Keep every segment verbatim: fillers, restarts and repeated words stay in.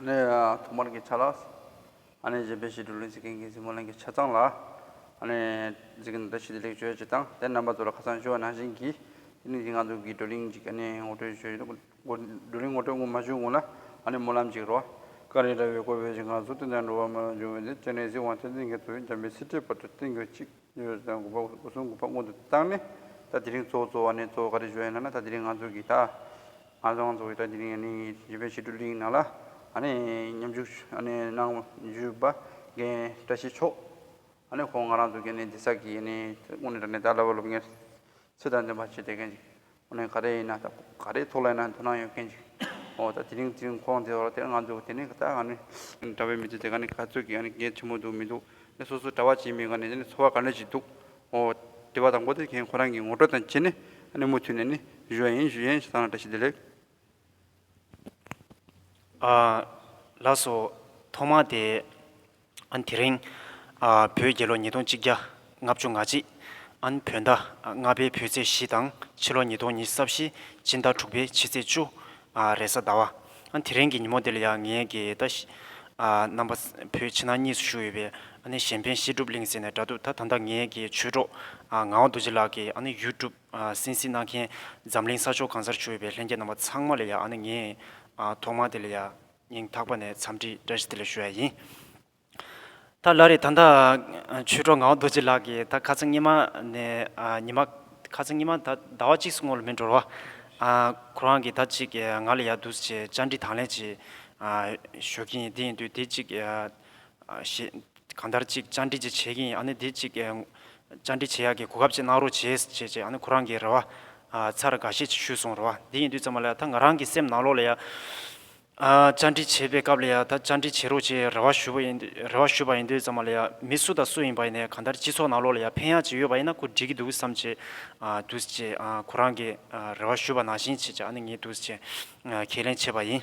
ཨ་ནི་ཐོག་མར་གྱི་ཆ་ལ། ཨ་ནི་གཞན་ཕན་ཞི་ཁྲོ་གླིང་གཟིགས་མཁན་གྱི་གཟིགས་མོ་ལྷན་རྒྱས་ཆ་ཚང་ལ། ཨ་ནི་གཟིགས་མཁན་བཀྲ་ཤིས་བདེ་ལེགས་ཞུ་ཡ་ཅིག་དང་། དེ་རྣམ་པ་ཚོ་ལ་ཁ་སང་ཞུ་བ་ནང་བཞིན་གྱི། དེ་ནི་ང་ཚོ་གི་བགྲོ་གླེང་ཅིག་ཨ་ནི་ངོ་སྤྲོད་ཞུ་ཡ། བགྲོ་གླེང་ངོ་སྤྲོད་སྔོན་མ་ཞུ་སྔོན་ལ། ཨ་ནི་སྨོན་ལམ་ཅིག་རོ། བཀའ་དྲིན་དྲ་བའི་བཀོད་པའི་ཞིང་ཁམས་སུ། དུས་འདའ་འགྲོ་བ་མ་ལ་འབྱུང་བའི་ཚེ། སྤྱན་རས་གཟིགས་དབང་ཐུགས་རྗེ་ཆེན་པོས། འཇམ་དཔལ་སྲིད་མཐའི་བར་དུ་བརྟན་གྱུར་ཅིག། ཡོད་ཙང་དགོངས་པ་སྒོ་གསུམ་གོ་འཕང་མངོན་དུ་བཏང་ནས། ད་དེ་རིང་གཙོ་བོ་གཙོ་བོ་ཨ་ནི་གཙོ་བོ་ག་རེ་ཞུ་ཡ་ཡིན་ལབ་ན། ད་དེ་རིང་ང་ཚོ་གི་ད་ང་ཚོ་ང་ཚོ་གི་ད་དེ་རིང་ཨ་ནི་གཞན་ཕན་ཞི་ཁྲོ་གླིང་ནང་ལ་ཨ་ནི་མཉམ་ཞུགས་ཨ་ནི་གནང་བཞུགས་པ་རྒན་བཀྲ་ཤིས་མཆོག། ཨ་ནི་ཁོང་ང་རང་ཚོ་གི་ཨ་ནི་འདི་ས་གི་ཨ་ནི་དངོས་གནས་དྲང་གནས་ད་བསླབ་པ་སློབ་གཉེར་ཚད་དང་ལྡན་པ་བྱེད་བསྡད་མཁན་ཅིག། ཨ་ནི་ག་རེ་ཡིན་ན་ད་ག་རེ་ཐོག་ལ་ཡིན་ན་དོ་སྣང་ཡོད་མཁན་ཅིག། འོ་ད་དེ་རིང་དེ་རིང་ཁོང་དེ་བར་དེ་ང་ཚོ་དེ་ནི་ད་ཨ་ནི་གྲྭ་པའི་མི་ཚེ་དེ་ག་ནི་ག་ཚོད་ཀྱི་ཨ་ནི་གལ་ཆེན་པོ་འདུག་མི་འདུག། ཨ་ནི་སོ་སོ་གྲྭ་པ་བྱེད་མི་ག་ནི་དེ་ནི་ཚོར་བ་ག་འདྲ་ཅིག་འདུག། འོ་དེ་བ་དང་པོ་དེ་ཁྱེད་ཁོ་རང་གི་ངོ་སྤྲོད་དང་བཅས་ནས་ཨ་ནི་མུ་མཐུད་ནས་ནི་ཞུ་ཡ་ཡིན། ཞུ་ཡ་ཡིན། ཞུ་དང་། བཀྲ་ཤིས་བདེ་ལེགས། ཨ། ལགས་སོ། ཐོག་མ་དེ། ཨ་ནི་དེ་རིང་། ཨ། བོད་རྒྱལ་ལོ་ཉིས་སྟོང་གཅིག་བརྒྱ་ལྔ་བཅུ་ང་གཅིག། ཨ་ནི་བོད་ཟླ་ལྔ་པའི་བོད་ཚེས་བཞི་དང་ཕྱི་ལོ་ཉིས་སྟོང་ཉི་ཤུ་རྩ་བཞི་སྤྱི་ཟླ་དྲུག་པའི་ཕྱི་ཚེས་བཅུ། ཨ། རེས་གཟའ་ཟླ་བ། ཨ་ནི་དེ་རིང་གི་ཉིན་མོ་འདི་ལ་ཡང་ངས་ཀྱི་ད་ཤི། ཨ། རྣམ་པ་བོད་ཕྱི་ནང་གཉིས་སུ་བཞུགས་ཡོད་པའི་ཨ་ནི་གཞན་ཕན་བཤད་སྒྲུབ་གླིང་ཟེར་ནས་འདྲ་འདུག། ད་ད་ལྟ་ངས་ཀྱི་ཆོས་གྲོགས། ཨ། ངག་དབང་རྡོ་རྗེ་ལགས་ཀྱི་ཨ་ནི་ཡུ་ཊུབ། ཨ། གསན་གཟིགས་གནང་མཁན་འཛམ་གླིང་ས་ཕྱོགས་གང་སར་བཞུགས་ཡོད་པའི་ལྷན་རྒྱས་རྣམ་པ་ཚང་མ་ལ་ཡང་ཨ་ནི་ངས། ཨ། ཐོག་མ་དེ་ལ་ཡང་སྙིང་ཐག་པ་ནས་འཚམས་འདྲི་བཀྲ་ཤིས་བདེ་ལེགས་ཞུ་ཡ་ཡིན། ད་ལ་རེ་ད་ལྟ་ཆོས་གྲོགས་ངག་དབང་རྡོ་རྗེ་ལགས་ཀྱིས་ད་ཁ་སང་ཉི་མ་ནས། ཨ། ཉི་མ། ཁ་སང་ཉི་མ་ད་ཟླ་བ་གཅིག་སྔོན་ལ་མིན་འགྲོ་བ། ཨ། ཁོ་རང་གིས་ད་ཅིག་ང་ལ་ཡ་འདུག་སེ་བཅར་འདྲི་དང་ལེན་ཅིག། ཨ། ཞུ་གི་ཡིན། དེ་ཡིན་དུས་དེ་ཅིག། ཨ། ཞེ། གང་ལྟར་ཅིག་བཅར་འདྲི་ཅིག་བྱེད་ཀྱི་ཡིན། ཨ་ནི་དེ་ཅིག། ཨ། བཅར་འདྲི་བྱེད་ཡག་གི་གོ་སྐབས་ཅིག་གནང་རོགས་བྱེད་ཅེས་བྱས། ཨ་ནི་ཁོ་རང་གིས་རེ་བ། ཨ། ཚར་འགའ་ཤས་ཅིག་ཞུས་སོང་རེད་བ། དེ་ཡིན་དུས་ཙམ་པ་ལ་ད་ང་རང་གི་སེམས་ནང་ལོགས་ལ་ཡ། ཨ། བཅར་འདྲི་བྱེད་པའི་སྐབས་ལ་ཡ་ད་བཅར་འདྲི་བྱེད་རོགས་ཅེས་རེ་བ་ཞུ་བ་ཡིན། རེ་བ་ཞུས་པ་ཡིན་དུས་ཙམ་པ་ལ་ཡ་མི་སུ་དང་སུ་ཡིན་པ་ཡིན་ནའི་གང་ལྟར་སྤྱི་ཚོགས་ནང་ལོགས་ལ་ཡ་ཕན་ཡག་ཅིག་ཡོད་པ་ཡིན་ན་ཁོ་འགྲིག་གི་འདུག་བསམ་བྱས། ཨ། འདུག་སེ་བྱས། ཨ། ཁོ་རང་གིས། ཨ། རེ་བ་ཞུས་པ་ནང་བཞིན་བྱས་བྱས། ཨ་ནི་ངས་འདུག་སེ་བྱས། ཨ། ཁས་ལེན་བྱས་པ་ཡིན།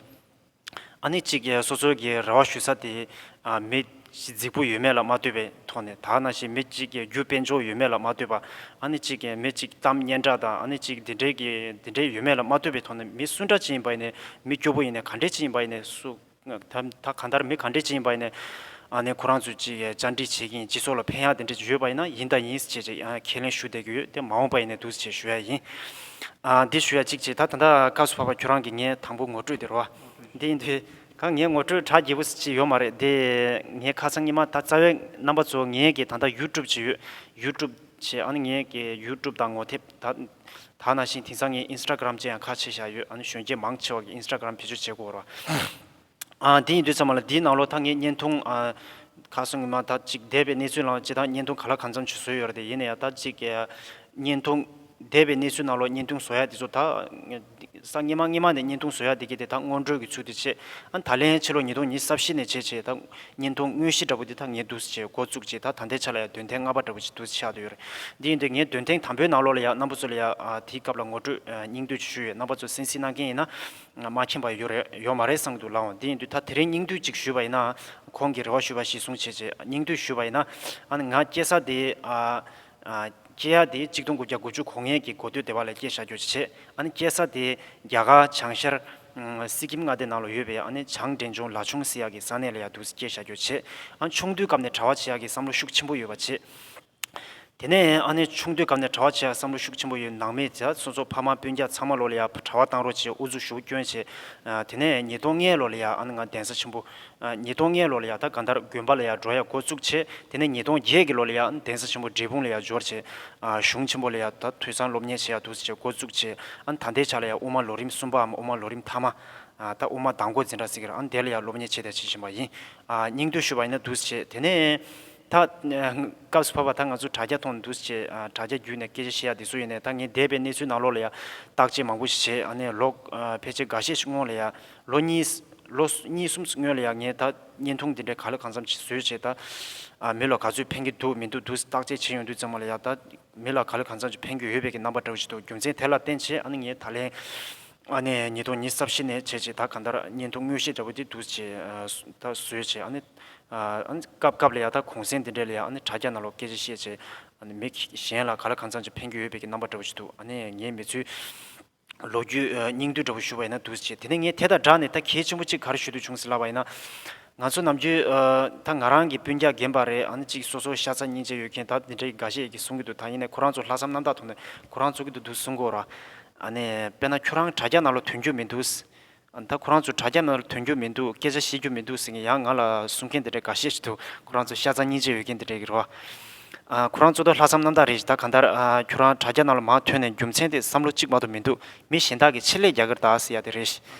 ཨ་ནི་གཅིག་སོ་སོའི་གི་རེ་བ་ཞུ་ས་དེ། ཨ། མི་རྫིག་པོ་ཡོད་མེད་ལ་མ་ལྟོས་པའི་ཐོག་ནས། ད་ནང་བཞིན་མི་གཅིག་གི་རྒྱུ་དཔལ་འབྱོར་ཡོད་མེད་ལ་མ་ལྟོས་པ། ཨ་ནི་གཅིག་གི་མི་གཅིག་གཏམ་སྙན་གྲགས་དང་། ཨ་ནི་གཅིག་འདི་འདྲའི་གི་འདི་འདྲའི་ཡོད་མེད་ལ་མ་ལྟོས་པའི་ཐོག་ནས། མི་སུ་འདྲ་ཅིག་ཡིན་པ་ཡིན་ནའི། མི་སྐྱོ་པོ་ཡིན་ནའི། ག་འདྲས་ཅིག་ཡིན་པ་ཡིན་ནའི། སུ། ད་ད་གང་ལྟར་མི་ག་འདྲས་ཅིག་ཡིན་པ་ཡིན་ནའི། ཨ་ནི་ཁོ་རང་ཚོས་ཅིག་བཅར་འདྲི་བྱེད་ཀྱི་ཡིན། སྤྱི་ཚོགས་ལ་ཕན་ཡག་དེ་འདྲས་ཅིག་ཡོད་པ་ཡིན་ན་ཡིན་དང་ཡིན་ཟེར་བྱས་བྱས། ཨ། ཁས་ལེན་ཞུ་བསྡད་ཀྱི་ཡོད། དེ་མ་འོངས་པ་ཡིན་ནའི་འདུག་སེ་བྱས་ཞུ་ཡ་ཡིན། ཨ། འདི་ཞུ་ཡ་གཅིག་བྱས། ད་ད་ལྟ་སྐབས་སུ་བབ་པ་ཁྱོད་རང་གིས་ངའི་དང་པོ་ངོ་སྤྲོད་དེ་རེད་བ། འདི་ཡིན་དུས་གང་ངའི་ངོ་སྤྲོད་གྲ་རྒྱས་པོ་ཅིག་ཡོད་མ་རེད་དེ། ངས་ཁ་སང་ཉི་མ་ད་རྩ་བའི་རྣམ་པ་ཚོ་ངས་ཀྱི་ད་ལྟ་ཡུ་ཊུབ་ཅིག་ཡོད། ཡུ་ཊུབ་བྱས། ཨ་ནི་ངས་ཀྱི་ཡུ་ཊུབ་དང་ངོ་དེབ་ད། ད་ནང་བཞིན་དེང་སང་ངས་ཨིན་སི་ཊ་གྷི་རམ་ཅིག་ཡང་ཁ་ཕྱེ་བཞག་ཡོད། ཨ་ནི་གཞོན་སྐྱེས་མང་ཆེ་བ་གིས་ཨིན་སི་ཊ་གྷི་རམ་བེད་སྤྱོད་བྱེད་ཀྱི་ཡོད་རེད་བ། ཨ། འདི་ཡིན་དུས་ཙམ་པ་ལ་འདིའི་ནང་ལོགས་ད་ངས་བརྙན་ཐུང་། ཨ། ཁ་སང་ཉི་མ་ད་ཅིག་འདས་པའི་གནས་ཚུལ་ནང་ལོགས་ཅིག་ད་བརྙན་ཐུང་ག་ལ་གང་འཚམ་ཅིག་བཟོས་ཡོད་རེད་དེ། ཡིན་ན་ཡང་ད་ཅིག་བརྙན་ཐུང་། འདས་པའི་གནས་ཚུལ་ནང་ལོགས་བརྙན་ཐུང་བཟོ་ཡ་དེ་ཚོ་ད། སང་སྔོན་མ་སྔོན་མ་ནས་བརྙན་ཐུང་བཟོ་ཡ་དེ་གི་དེ་ད་སྔོན་འགྲོའི་གི་ཚུལ་དུ་བྱས། ཨ། ད་ལན་ཕྱི་ལོ་ཉིས་སྟོང་ཉི་ཤུ་རྩ་བཞི་ནས་བྱས་བྱས་ད་བརྙན་ཐུང་དངོས་གཞི་འདྲ་པོ་དེ་ད་ངས་འདུག་སེ་བྱས་འགོ་བཙུགས་བྱས། ད་ད་ལྟའི་ཆ་ལ་ཡང་འདོན་ཐེངས་ལྔ་པ་འདྲ་པོ་ཅིག་འདུག་སེ་ཆགས་བསྡད་ཡོད་རེད། འདི་ཡིན་དུས་ངས་འདོན་ཐེངས་དང་པོའི་ནང་ལོགས་ལ་ཡང་རྣམ་པ་ཚོ་ལ་ཡང་། ཨ། དེའི་སྐབས་ལ་ངོ་སྤྲོད། ཨ། སྙིང་བསྡུས་ཅིག་ཞུས་ཡོད། རྣམ་པ་ཚོ་གསན་གཟིགས་གནང་མཁན་ཡིན་ན། མ་མཁྱེན་པ་ཡོད་རེད། ཡོད་མ་རེད་བསམ་གྱི་འདུག་ལགས་འོང་། འདི་ཡིན་དུས་ད་དེ་རིང་སྙིང་བསྡུས་ཅིག་ཞུས་པ་ཡིན་ན། ཁོང་གིས་རེ་བ་ཞུས་པ་གཞིར་བཟུང་བྱས་བྱས་སྙིང་བསྡུས་ཞུས་པ་ཡིན་ན། ཨ་ནི་ང་སྐྱེས་ས་དེ། ཨ། ཨ། སྐྱེས་ཡ་དེ་གཅིག་སྟོང་དགུ་བརྒྱ་དགུ་བཅུ་གོ་ལྔ་གི་འགོ་སྟོད་སྡེ་བ་ལ་སྐྱེས་བཞག་རྒྱུ་བྱས། ཨ་ནི་སྐྱེས་ས་དེ་རྒྱ་གར་བྱང་ཤར། ཨ། སི་ཀིམ་མངའ་སྡེ་ནང་ལ་ཡོད་པའི་ཨ་ནི་བྱང་འབྲས་ལྗོངས་ལ་ཆུང་ཟེར་ཡག་གི་ས་གནས་ལ་ཡ་འདུག་སེ་སྐྱེས་བཞག་རྒྱུ་བྱས། ཨ་ནི་ཆུང་དུས་སྐབས་ནས་གྲྭ་པ་བྱེད་ཡག་གི་བསམ་བློ་ཤུགས་ཆེན་པོ་ཡོད་པ་བྱས། དེ་ནས་ཨ་ནི་ཆུང་དུས་སྐབས་ནས་གྲྭ་པ་བྱེད་ཡག་བསམ་བློ་ཤུགས་ཆེན་པོ་ཡོད། ནང་མི་བྱས། སོ་སོ་ཕ་མ་སྤུན་ཀྱག་ཚང་མ་ལོ་ལ་ཡ་གྲྭ་པ་བཏང་རོགས་བྱས། ཨུ་ཚུགས་ཞེ་པོ་བསྐྱོན་བྱས། ཨ། དེ་ནས་ཉིས་སྟོང་ལྔ་ལོ་ལ་ཡ་ཨ་ནི་ང་གདན་ས་ཆེན་པོ། ཨ། ཉིས་སྟོང་ལྔ་ལོ་ལ་ཡ་ད་གང་ལྟར་དགོན་པ་ལ་ཡ་འགྲོ་ཡ་འགོ་བཙུགས་བྱས། དེ་ནས་ཉིས་སྟོང་བརྒྱད་ཀྱི་ལོ་ལ་ཡ་ཨ་ནི་གདན་ས་ཆེན་པོ་འབྲས་སྤུངས་ལ་ཡ་འབྱོར་བྱས། ཨ། གཞུང་ཆེན་པོ་ལ་ཡ་ད་ཐོས་བསམ་སློབ་གཉེར་བྱེད་ཡ་འདུག་སེ་བྱས་འགོ་བཙུགས་བྱས། ཨ་ནི་ད་ལྟའི་ཆ་ལ་ཡ་དབུ་མ་ལོ་རིམ་གསུམ་པའམ་དབུ་མ་ལོ་རིམ་མཐའ་མ། ཨ། ད་དབུ་མ་མདང་དགོང་འཛིན་གྲྭ་ཟེར་གྱི་རེད། ཨ་ནི་དེ་ལ་ཡ་སློབ་གཉེར་བྱས་ཏེ་བྱེད་བཞིན་པ་ཡིན། ཨ། སྙིང་བསྡུས་ཞུས་པ་ཡིན་ན་འདུག་སེ་བྱས། དེ་ནས་ད། ཨ། སྐབས་སུ་བབ་པ་ད་ང་ཚོ་དྲ་རྒྱ་ཐོག་ནས་འདུག་སེ་བྱས། ཨ། དྲ་རྒྱ་བརྒྱུད་ནས་སྐད་ཆ་བཤད་ཡ་དེ་ཚོ་ཡིན་ནའི་ད་ངས་འདས་པའི་གནས་ཚུལ་ནང་ལོགས་ལ་ཡ་བརྟག་དཔྱད་མང་པོ་ཞིག་བྱས། ཨ་ནི་ལོ། ཨ། ཕལ་ཆེར་འགའ་ཤས་ཤིག་སྔོན་ལ་ཡ། ལོ་གཉིས། ལོ་གཉིས་གསུམ་སྔོན་ལ་ཡ་ངས་ད་བརྙན་ཐུང་འདི་འདྲའི་ག་ལ་གང་འཚམ་ཅིག་བཟོས་བྱས། ད། ཨ། མི་ལ་ག་ཚོད་ཕན་གྱི་འདུག་མི་འདུག་འདུག་བརྟག་དཔྱད་བྱེད་ཡོང་དུས་ཙམ་པ་ལ་ཡ། ད་མི་ལ་ག་ལ་གང་འཚམ་ཅིག་ཕན་གྱི་ཡོད་པའི་གི་རྣམ་པ་འདྲ་བོ་ཞིག་འདུག། རྒྱུ་མཚན་དེ་ལ་བརྟེན་བྱས་ཨ་ནི་ངས་ད་ལན། ཨ་ནི་ཉིས་སྟོང་ཉི་ཤུ་རྩ་བཞི་ནས་བྱས་བྱས་ད་གང་ལྟར་བརྙན་ཐུང་དངོས་གཞི་འདྲ་བོ་དེ་འདུག་བྱས། ཨ། ད་བཟོས་བྱས། ཨ་ནི། ཨ། ཨ་ནི་སྐབས་སྐབས་ལ་ཡ་ད་གུང་སེང་འདི་འདྲ་ལ་ཡ་ཨ་ནི་དྲ་རྒྱ་ནང་ལོགས་སྐད་ཆ་བཤད་བྱས། ཨ་ནི་མི་གཞན་ལ་ག་ལ་གང་འཚམ་ཅིག་ཕན་གྱི་ཡོད་པའི་གི་རྣམ་པ་འདྲ་བོ་ཞིག་འདུག། ཨ་ནི་ངའི་མི་ཚོའི། ལོ་རྒྱུས་ཨ་སྙིང་བསྡུས་འདྲ་པོ་ཞུ་བ་ཡིན་ན་འདུག་སེ་བྱས། དེ་ནས་ངས་དེ་དང་སྦྲགས་ནས་ད་གལ་ཆེན་པོ་གཅིག་ག་རེ་ཞུ་འདོད་བྱུང་ཟེར་ལབ་པ་ཡིན་ན། ང་ཚོ་ནམ་རྒྱུན་ཨ་ད་ང་རང་གི་སྤུན་ཀྱག་རྒན་པ་རེད། ཨ་ནི་གཅིག་སོ་སོ་ཤ་ཚ་སྙིང་རྗེ་ཡོད་མཁན་ད་དེ་འདྲའི་འགའ་ཤས་ཀྱིས་གསུང་གི་འདུག་ད་ཡིན་ནའི་ཁོ་རང་ཚོ་ལྷག་བསམ་རྣམ་དག་ཐོག་ནས་ཁོ་རང་ཚོ་གི་འདུག་འདུག་གསུང་གི་ཡོད་ར། ཨ་ནི་དཔེར་ན་ཁྱོད་རང་དྲ་རྒྱ་ནང་ལ་ཐོན་རྒྱུ་མི་འདུག་ཨ་ད་ཁོ་རང་ཚོ་དྲ་རྒྱ་ནང་ལ་ཐོན་རྒྱུ་མི་འདུག་སྐད་ཆ་བཤད་རྒྱུ་མི་འདུག་ཟེར་མཁན་ཡང་ང་ལ་གསུང་མཁན་དེ་འདྲ་འགའ་ཤས་ཤིག་འདུག་ཁོ་རང་ཚོ་ཤ་ཚ་སྙིང་རྗེ་ཡོད་མཁན་དེ་འདྲ་གི་རེད་བ། ཨ་ཁོ་རང་ཚོ་ད་ལྷག་བསམ་རྣམ་དག་རེད། ད་གང་ལྟར་ཨ་ཁྱོད་རང་དྲ་རྒྱ་ནང་ལ་མར་ཐོན་ནས་རྒྱུ་མཚན་དེ་བསམ་བློ་གཅིག་མ་གཏོགས་མི་འདུག་མི་གཞན་དག་གིས་ཆེད་ལས་རྒྱག་གི་རེད་ད་ཟེར་ཡ་དེ་རེད།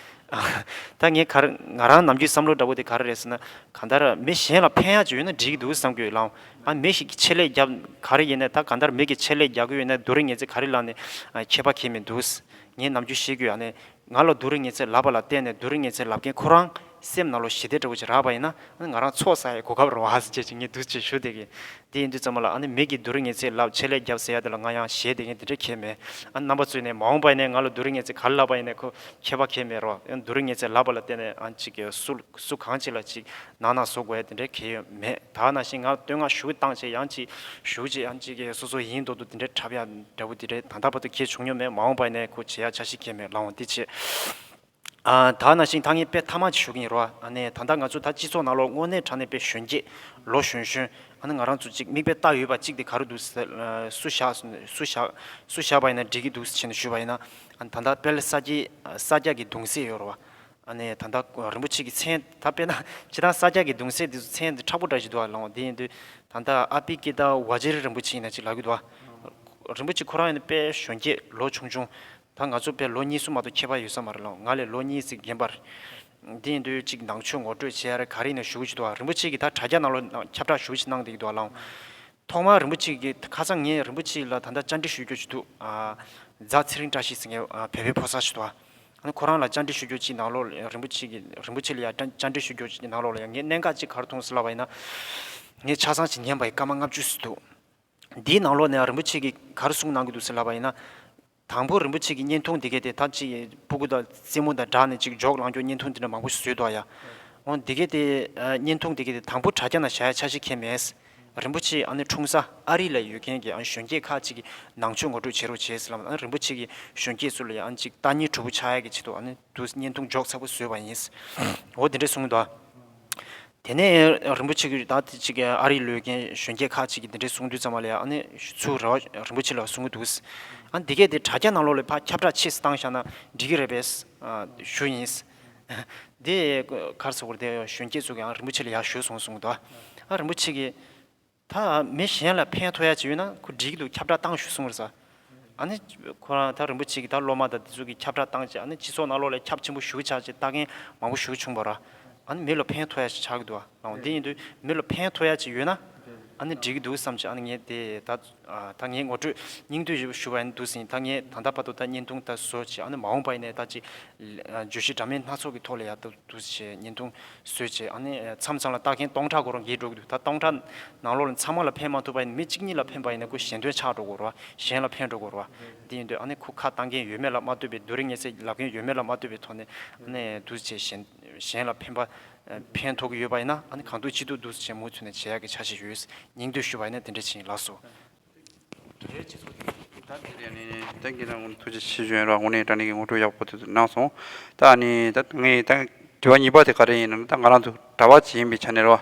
ཨ་ད་ངས་ག་རེ་ང་རང་ནམ་རྒྱུན་བསམ་བློ་འདྲ་པོ་དེ་ག་རེ་རེད་ཟེར་ན། གང་ལྟར་མི་གཞན་ལ་ཕན་ཡག་ཅིག་ཡོད་ན་འགྲིག་གི་འདུག་བསམ་གྱི་ཡོད་ལགས། ཨ་མི་ཞིག་གིས་ཆེད་ལས་རྒྱབ་ག་རེ་ཡིན་ན། ད་གང་ལྟར་མི་གིས་ཆེད་ལས་རྒྱག་གི་ཡོད་ན་སྡུག་རུས་ངལ་རྩོལ་ག་རེ་ལབ་ནས་ཨ་ཁྱད་པར་གང་ཡང་མི་འདུག་ངས་ནམ་རྒྱུན་བཤད་ཀྱི་ཡོད། ཨ་ནི་ང་ལ་སྡུག་རུས་ངལ་རྩོལ་ལབ་པ་ལ་བརྟེན་ནས་སྡུག་རུས་ངལ་རྩོལ་ལབ་མཁན་ཁོ་རང་སེམས་ནང་ལོགས་ཞི་བདེ་འདྲ་པོ་ཅིག་རག་པ་ཡིན་ན། ཨ་ནི་ང་རང་ཚོགས་བསགས་ཡའི་གོ་སྐབས་རེད་བ་ཟེར་བྱས་ཅིག་ངས་འདུག་སེ་ཞུ་བསྡད་ཀྱི། དེ་ཡིན་དུས་ཙམ་པ་ལ་ཨ་ནི་མི་གིས་སྡུག་རུས་ངལ་རྩོལ་ལབ་ཆེད་ལས་རྒྱབ་ཟེར་ཡ་དེ་ལ་ང་ཡང་ཞེད་བསྡད་མཁན་དེ་འདྲ་གང་ཡང་མེད། ཨ་རྣམ་པ་ཚོས་ནས་མ་འོངས་པ་ཡིན་ནའི་ང་ལ་སྡུག་རུས་ངལ་རྩོལ་ག་རེ་ལབ་པ་ཡིན་ནའི་ཁོ་ཁྱད་པར་གང་ཡང་མེད་རོགས། ཨ་སྡུག་རུས་ངལ་རྩོལ་ལབ་པ་ལ་བརྟེན་ནས་ཨ་ཅིག་སུ་སུ་གང་ཅིག་ལ་ཅིག་ནང་ན་བཟོ་དགོས་ཡ་དེ་འདྲ་གང་ཡང་མེད། ད་ནང་བཞིན་ང་བསྟོད་བསྔགས་ཞུ་བཏང་བྱས་ཡང་ཅིག་ཞུ་བྱས་ཡང་ཅིག་སོ་སོ་ཡིན་མདོག་མདོག་དེ་འདྲ་འཁྲབ་ཡ་འདྲ་པོ་དེ་འདྲ་ད་ལྟ་བར་དུ་གང་ཡང་བྱུང་མྱོང་མེད། མ་འོངས་པ་ཡིན་ནའི་ཁོ་བྱེད་ཡ་འཆར་གཞི་གང་ཡང་མེད་ལགས་འོང་། དེ་བྱས། ཨ་ད་ནང་བཞིན་ད་ངས་དཔེ་མཐའ་མ་ཅིག་ཞུ་གི་ཡིན་རོགས། ཨ་ནི་ད་ལྟ་ང་ཚོ་ད་སྤྱི་ཚོགས་ནང་ལོགས་དངོས་གནས་དྲང་གནས་དཔེ་གཞོན་སྐྱེས་ལོ་གཞོན་གཞོན། ཨ་ནི་ང་རང་ཚོ་ཅིག་མིག་དཔེ་ལྟ་འོས་པ་ཅིག་དེ་ག་རེ་འདུག་ཟེར། ཨ་སུ་བཞག་སུ་བཞག་སུ་བཞག་པ་ཡིན་ན་འགྲིག་གི་འདུག་ཟེར་བྱས་ནས་ཞུས་པ་ཡིན་ན། ཨ་ནི་ད་ལྟ་དཔལ་ས་སྐྱའི་ས་སྐྱ་གི་གདུང་སྲས་ཡོད་རེད་བ། ཨ་ནི་ད་ལྟ་རིན་པོ་ཆེ་གི་མཚན་ད་དཔེར་ན་སྤྱིར་བཏང་ས་སྐྱ་གི་གདུང་སྲས་དེ་ཚོ་མཚན་དེ་མཁྲེགས་པོ་འདྲ་ཞིག་འདུག་ཨ་ལགས་འོང་། དེ་ཡིན་དུས་ད་ལྟ་ཨ་པི་ཀི་ད་ཝ་ཇི་རི་རིན་པོ་ཆེ་ཡིན་ན་ཅིག་ལབ་ཀྱི་འདུག་ཨ། རིན་པོ་ཆེ་ཁོ་རང་ཡིན་ན་དཔེ་གཞོན་སྐྱེས་ལོ་ཆུང་ཆུང་། ད་ང་ཚོ་དཔེ་ལོ་གཉིས་གསུམ་མ་གཏོགས་ཁྱད་པར་ཡོད་ས་མ་རེད་ལགས། ང་ལས་ལོ་གཉིས་ཙམ་རྒན་པ་རེད། དེ་ཡིན་དུས་ཅིག་ནང་ཆོས་ངོ་སྤྲོད་བྱེད་ཡ་རེད་ག་རེ་ཡིན་ན་ཞུ་གི་ཅིག་འདུག་ཨ། རིན་པོ་ཆེ་གིས་ད་དྲ་རྒྱ་ནང་ལོགས་ཁྱབ་བསྒྲགས་ཞུ་གི་ཅིག་གནང་བསྡད་ཀྱི་འདུག་ཨ་ལགས། ཐོག་མར་རིན་པོ་ཆེ་གིས་ཁ་སང་ངས་རིན་པོ་ཆེ་ལ་ད་ལྟ་བཅར་འདྲི་ཞུ་རྒྱུ་ཅིག་འདུག་ཨ། རྫ་ཚེ་རིང་བཀྲ་ཤིས་ཟེར་མཁན་ཨ་བོད་པའི་ཕོ་གསར་ཞིག་འདུག་ཨ། ཨ་ནི་ཁོ་རང་ལ་བཅར་འདྲི་ཞུ་རྒྱུ་ཅིག་ནང་ལོགས་རིན་པོ་ཆེ་གིས་རིན་པོ་ཆེ་ལ་ཡ་བཅར་བཅར་འདྲི་ཞུ་རྒྱུ་ཅིག་ནང་ལོགས་ལ་ཡ་ངས་གནད་འགག་ཅིག་ག་རེ་མཐོང་སོང་ལབ་པ་ཡིན་ན། ངས་ཆ་ཚང་ཅིག་ཉན་པ་ཡི་སྐར་མ་ལྔ་བཅུ་ཙམ་འདུག་འདིའི་ནང་ལོགས་ནས་རིན་པོ་ཆེ་གིས་ག་རེ་གསུང་གནང་གི་འདུག་ཟེར་ལབ་པ་ཡིན་ན། དང་པོ་རིན་པོ་ཆེ་གི་བརྙན་ཐུང་འདི་གས་དེ་ད་ཅིག་སྤུ་གུ་དང་རྩེད་མོ་དང་སྦྲགས་ནས་ཅིག་འཇོག་ལངས་རྒྱུ་བརྙན་ཐུང་འདི་འདྲ་མང་པོ་བཟོས་འདུག་ཡ། འོ་འདི་གས་དེ་ཨ་བརྙན་ཐུང་འདི་གས་དེ་དང་པོ་དྲ་རྒྱ་ནང་བཞག་ཡ་འཆར་གཞི་གང་ཡང་མེད། རིན་པོ་ཆེ་ཨ་ནི་འཁྲུངས་ས་ཨ་རི་ལ་ཡོད་མཁན་གྱི་ཨ་གཞོན་སྐྱེས་ཁག་ཅིག་གིས་ནང་ཆོས་ངོ་སྤྲོད་བྱེད་རོགས་བྱས་ཟེར་ལབ། ཨ་རིན་པོ་ཆེ་གིས་གཞོན་སྐྱེས་ཚོ་ལ་ཡ་ཨ་ནི་ཅིག་ལྟ་ཉན་གྲུབ་པོ་ཆགས་ཡ་གི་ཆེད་དུ་ཨ་ནི་དུ་བརྙན་ཐུང་འཇོག་ཚགས་པོ་བཟོས་པ་ཡིན། འོ་དེ་འདྲས་གསུངས་འདུག་དེ་ནས་རིན་པོ་ཆེ་གིས་ད་དེ་ཅིག་ཨ་རིའི་ལོས་མཁན་གཞོན་སྐྱེས་ཁག་ཅིག་གིས་དེ་འདྲས་གསུང་དུས་ཙམ་པ་ལ་ཨ་ནི་ཚུར་རེ་བ་རིན་པོ་ཆེ་ལ་གསུང་གི་འདུག་ཨ་འདི་གས་དེ་དྲ་རྒྱ་ནང་ལོགས་ལ་ཕར་ཁྱབ་བསྒྲགས་ཆེ་ཙམ་བཏང་བཞག་ན་འགྲིག་གི་རེད་པས་ཞུ་ཡིན། འདི་གར་སོགས་དེ་གཞོན་སྐྱེས་ཚོ་གིས་ཨ་རིན་པོ་ཆེ་ལ་ཡར་ཞུས་སོང་གསུངས་འདུག་ཨ་རིན་པོ་ཆེ་གིས། ད་མི་གཞན་ལ་ཕན་ཐོགས་ཡ་ཅིག་ཡོད་ན་ཁོ་འགྲིག་གི་འདུག་ཁྱབ་བསྒྲགས་བཏང་ཞུ་གསུངས་རེད་ས། ཨ་ནི་ཁོ་རང་ད་རིན་པོ་ཆེ་གི་ད་སློབ་མ་དང་དེ་ཚོ་གི་ཁྱབ་བསྒྲགས་བཏང་བྱས་ཨ་ནི་སྤྱི་ཚོགས་ནང་ལོགས་ལ་ཁྱབ་ཆེན་པོ་ཞུ་ཆགས་བྱས་ལྟ་མཁན་མང་པོ་ཞུ་བྱུང་བ་ར། ཨ་ནི་མི་ལ་ཕན་ཐོགས་ཡ་ཞིག་ཆགས་ཀྱི་འདུག་ཨ། ལའང་དེ་ཡིན་དུས་མི་ལ་ཕན་ཐོགས་ཡ་ཅིག་ཡོད་ན་ཨ་ནི་འགྲིག་གི་འདུག་བསམ་བྱས་ཨ་ནི་ངས་དེ་ད་ད་ངས་ངོ་སྤྲོད་སྙིང་བསྡུས་ཞུ་བ་ཡིན་འདུག་ཟིན། ད་ངས་ད་ལྟ་བར་དུ་ད་བརྙན་ཐུང་ད་བཟོ་བྱས་ཨ་ནི་མ་འོངས་པ་ཡིན་ནའི་ད་ཅིག་བརྗོད་གཞི་འདྲ་མིན་སྣ་ཚོགས་ཀྱི་ཐོག་ལ་ཡ་ད། འདུག་བྱས་བརྙན་ཐུང་བཟོས་བྱས་ཨ་ནི་མཚམས་མཚམས་ལ་ལྟ་མཁན་སྟོང་ཕྲག་གོ་རང་འགྱེལ་འགྲོ་གི་འདུག་ད་སྟོང་ཕྲག་ནང་ལོགས་ལ་ཚང་མ་ལ་ཕན་མ་ཐུབ་པ་ཡིན་ན་མི་གཅིག་གཉིས་ལ་ཕན་པ་ཡིན་ན་ཁོ་ཞལ་འདོན་ཆགས་འགྲོ་གོ་ར། གཞན་ལ་ཕན་འགྲོ་གོ་ར། འདི་ཡིན་དུས་ཨ་ནི་ཁོ་ཁ་བཏང་མཁན་ཡོད་མེད་ལ་མ་ལྟོས་པའི་སྡུག་རུས་ངལ་རྩོལ་ལབ་མཁན་ཡོད་མེད་ལ་མ་ལྟོས་པའི་ཐོག་ནས་ཨ་ནི་འདུག་བྱས་གཞན་གཞན་ལ་ཕན་པ་ཕན་ཐོགས་ཀྱི་ཡོད་པ་ཡིན་ན་ཨ་ནི་གང་ཐུབ་ཅི་ཐུབ་འདུག་བྱས་མུ་མཐུད་ནས་བྱེད་ཡག་གི་འཆར་གཞི་ཡོད། སྙིང་བསྡུས་ཞུ་བ་ཡིན་ན་དེ་འདྲ་ཅིག་ཡིན་ལགས་སོ། དེའི་སྤྱི་ཚོགས་ཀྱི་ད་དེ་ནས་ནི་ད་གིན་ན་ཐུགས་རྗེ་ཆེ་ཞུ་ཡིན་ར། དངོས་གནས་དྲང་གནས་ཀྱི་ངོ་སྤྲོད་ཡག་པོ་དེ་གནང་སོང་། ད་ནི་ད་ངས་ད་དྲི་བ་གཉིས་པ་དེ་ག་རེ་ཡིན་ན་ད་ང་རང་ཚོ་གྲྭ་པ་ཅིག་ཡིན་པའི་ཆ་ནས་ར།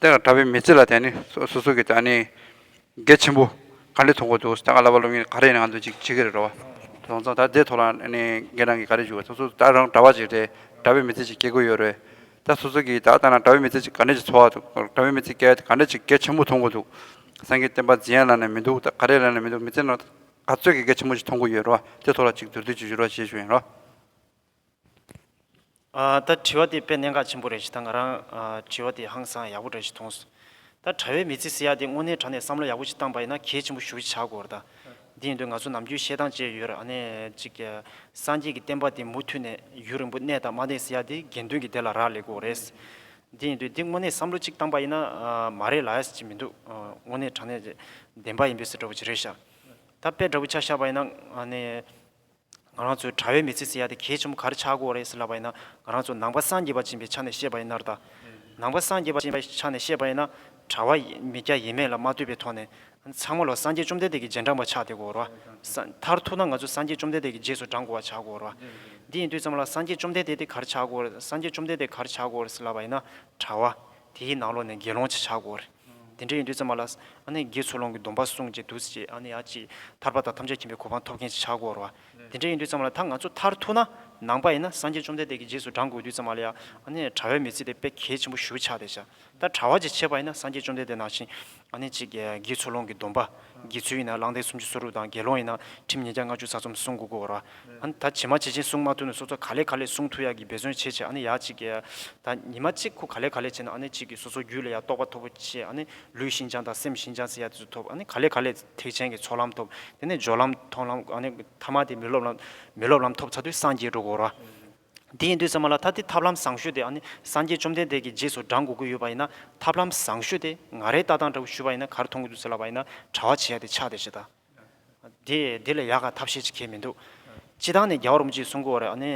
ད་གྲྭ་པའི་མི་ཚེ་ལ་དེ་ནི་སོ་སོ་སོ་གི་ད་ནི་གལ་ཆེན་པོ་ག་འདྲ་མཐོང་གི་འདུག་ད་ང་བསླབ་པ་སློབ་གཉེར་ག་རེ་ཡིན་ན་ང་ཚོ་ཅིག་བྱེད་ཀྱི་རེད་ར། དེ་སོང་ཙང་ད་དེ་ཐོག་ལ་ནི་ངེད་རང་གིས་ག་རེ་ཞུ་བ་སོ་སོ་ད་རང་གྲྭ་པ་ཅིག་རེད། གྲྭ་པའི་མི་ཚེ་ཅིག་སྐྱེལ་གི་ཡོད་རེད། ད་སོ་སོ་གིས་ད་ལྟ་ན་གྲྭ་པའི་མི་ཚེ་ཅིག་ག་འདྲ་ཅིག་འཚོ་བ་འདུག་གྲྭ་པའི་མི་ཚེ་སྐྱེལ་ཡ་དེ་ག་འདྲ་ཅིག་གལ་ཆེན་པོ་མཐོང་གི་འདུག་སངས་རྒྱས་བསྟན་པ་འཛིན་ཡ་ལབ་ནས་མི་འདུག་ད་ག་རེ་ལབ་ནས་མི་འདུག་མི་ཚེ་ནང་ག་ཚོད་ཀྱི་གལ་ཆེན་པོ་ཞིག་མཐོང་གི་ཡོད་རེད་བ། དེ་ཐོག་ལ་ཅིག་མདོར་བསྡུས་ཅིག་ཞུ་རོགས་ཞེས་ཞུ་ཡིན་རོགས། ཨ་ད་དྲི་བ་དེ་དཔེ་གནད་འགག་ཆེན་པོ་རེད་ཞེས་ད་ང་རང་ཨ་དྲི་བ་དེ་ཧང་སང་ཡག་པོ་རེད་ཞེས་མཐོང་སོང་། ད་གྲྭ་པའི་མི་ཚེ་ཟེར་ཡ་དེ་དངོས་གནས་དྲང་གནས་བསམ་བློ་ཡག་པོ་ཞིག་བཏང་པ་ཡིན་ན་གལ་ཆེན་པོ་ཞེ་པོ་ཞིག་ཆགས་ཀྱི་ཡོད་རེད་ད། འདི་ཡིན་དུས་ང་ཚོ་ནམ་རྒྱུན་བཤད་སྟངས་བཅས་ཡོད་རེད། ཨ་ནི་ཅིག་སངས་རྒྱས་ཀྱི་བསྟན་པ་དེ་མུ་མཐུད་ནས་ཡུན་རིང་པོ་གནས་དང་མ་གནས་ཟེར་ཡ་དེ་དགེ་འདུན་གྱི་སྡེ་ལ་རག་ལས་དགོས་རེད། འདི་ཡིན་དུས་འདི་དངོས་གནས་བསམ་བློ་གཅིག་བཏང་པ་ཡིན་ན་ཨ་མ་རེད་ལབ་ཡ་ཅིག་མི་འདུག་ཨ་དངོས་གནས་དྲང་གནས་བདེན་པ་ཡིན་པའི་ཟེར་འདྲ་པོ་ཅིག་རེད་ཤག་ད་དཔེ་འདྲ་པོ་ཆ་བཞག་པ་ཡིན་ན་ཨ་ནི། ང་རང་ཚོའི་གྲྭ་པའི་མི་ཚེ་ཟེར་ཡ་དེ་གལ་ཆེན་པོ་ག་རེ་ཆགས་ཀྱི་ཡོད་རེད་ཟེར་ལབ་པ་ཡིན་ན། ང་རང་ཚོ་ནང་པ་སངས་རྒྱས་པ་ཅིག་ཡིན་པའི་ཆ་ནས་བཤད་པ་ཡིན་ན་རེད་ད། ནང་པ་སངས་རྒྱས་པ་ཅིག་ཡིན་པའི་ཆ་ནས་བཤད་པ་ཡིན་ན། གྲྭ་པ་མི་སྐྱ་ཡིན་མིན་ལ་མ་ལྟོས་པའི་ཐོག་ནས་ ཚང་མ་ལོ་སངས་རྒྱས་བཅོམ་ལྡན་འདས་ཀྱི་རྗེས་འབྲང་པ་ཆགས་བསྡད་དགོས་རེད་བ། ས་མཐར་ཐུག་ན་ང་ཚོ་སངས་རྒྱས་བཅོམ་ལྡན་འདས་ཀྱི་རྗེས་སུ་འབྲང་དགོས་པ་ཆགས་དགོས་རེད་བ། འདི་ཡིན་དུས་ཙམ་ལ་སངས་རྒྱས་བཅོམ་ལྡན་འདས་དེ་ག་རེ་ཆགས་དགོས་རེད། སངས་རྒྱས་བཅོམ་ལྡན་འདས་ག་རེ་ཆགས་དགོས་རེད་ཟེར་ལབ་པ་ཡིན་ན། གྲྭ་བ་དེའི་ནང་ལོགས་ནས་དགེ་སློང་ཅིག་ཆགས་དགོས་རེད། དེ་འདྲ་ཡིན་དུས་ཙམ་ལ་ཨ་ནི་དགེ་ཚུལ་སློང་གི་སྡོམ་པ་བསྲུང་བྱས་འདུག་ཅེས་ཨ་ནི་ཡ་ཅིག་ཐར་པ་དང་ཐམས་ཅད་མཁྱེན་པའི་གོ་འཕང་ཐོབ་མཁན་ཅིག་ཆགས་དགོས་རེད་བ། དེ་འདྲ་ཡིན་དུས་ཙམ་ལ་ད་ང་ཚོ་མཐར་ཐུག་ན་ནང་པ་ཡིན་ན་སངས་རྒྱས་བཅོམ་ལྡན་འདས་ཀྱི་རྗེས་སུ་འབྲང་དགོས་དུས་ཙམ་ལ་ཡ་ཨ་ནི་གྲྭ་བའི་མི་ཚེ་དེ་དཔེ་གལ་ཆེན་པོ་ཞེ་པོ་ཆགས་བསྡད་ཤག་ད་གྲྭ་བ་ཅིག་བྱས་པ་ཡིན་ན་སངས་རྒྱས་བཅོམ་ལྡན་འདས་ནང་བཞིན་ཨ་ནི་ཅིག་དགེ་ཚུལ་སློང་གི་སྡོམ་པ། དགེ་ཚུལ་ཡིན་ན་བླང་དོར་སུམ་ཅུ་སོ་དྲུག་དང་། དགེ་སློང་ཡིན་ན་ཁྲིམས་ཉིས་བརྒྱ་ལྔ་བཅུ་རྩ་གསུམ་བསྲུང་དགོས་ཀྱི་ཡོད་རེད་བ། ཨ་ནི་ད་ཇི་མ་ཇི་བཞིན་བསྲུང་མ་ཐུབ་ན་སོ་སོ་ག་ལེ་ག་ལེ་བསྲུང་ཐུབ་ཡག་གི་འབད་བརྩོན་བྱེད་བྱས་ཨ་ནི་ཡ་ཅིག་ད་ཉི་མ་གཅིག་ཁོ་ག་ལེ་ག་ལེ་བྱས་ན་ཨ་ནི་ཅིག་གི་སོ་སོ་རྒྱུད་ལ་ཡ་རྟོགས་པ་མཐོ་པོ་བྱས། ཨ་ནི་ལུས་ཤིན་སྦྱངས་དང་སེམས་ཤིན་སྦྱངས་ཟེར་ཡ་དེ་ཚོ་ཐོབ། ཨ་ནི་ག་ལེ་ག་ལེ་ཐེག་ཆེན་གྱི་ཚོགས་ལམ་ཐོབ། དེ་ནས་སྦྱོར་ལམ་མཐོང་ལམ། ཨ་ནི་ཐ་མ་དེ་མི་སློབ་ལམ། མི་སློབ་ལམ་ཐོབ་ཚར་དུས་སངས་རྒྱས་འགྲོ་དགོས་རེད་བ། དེ་ཡིན་དུས་ཙམ་པ་ལ་ད་དེ་ཐབས་ལམ་བཟང་ཤོས་དེ་ཨ་ནི་སངས་རྒྱས་བཅོམ་ལྡན་འདས་ཀྱི་རྗེས་སུ་འབྲང་དགོས་ཀྱི་ཡོད་པ་ཡིན་ན། ཐབས་ལམ་བཟང་ཤོས་དེ་ང་རའི་ལྟ་སྟངས་འདྲ་བོ་ཞུས་པ་ཡིན་ན་ག་རེ་མཐོང་གི་འདུག་ཟེར་ལབ་པ་ཡིན་ན། གྲྭ་བ་བྱེད་ཡ་དེ་ཆགས་བསྡད་ཤག་ད། དེ་དེ་ལས་ཡག་ག་ཐབས་ཤེས་ཅིག་གང་ཡང་མི་འདུག་སྤྱིར་བཏང་ནས་རྒྱལ་བ་རིན་པོ་ཆེས་གསུང་གི་ཡོད་རེད། ཨ་ནི་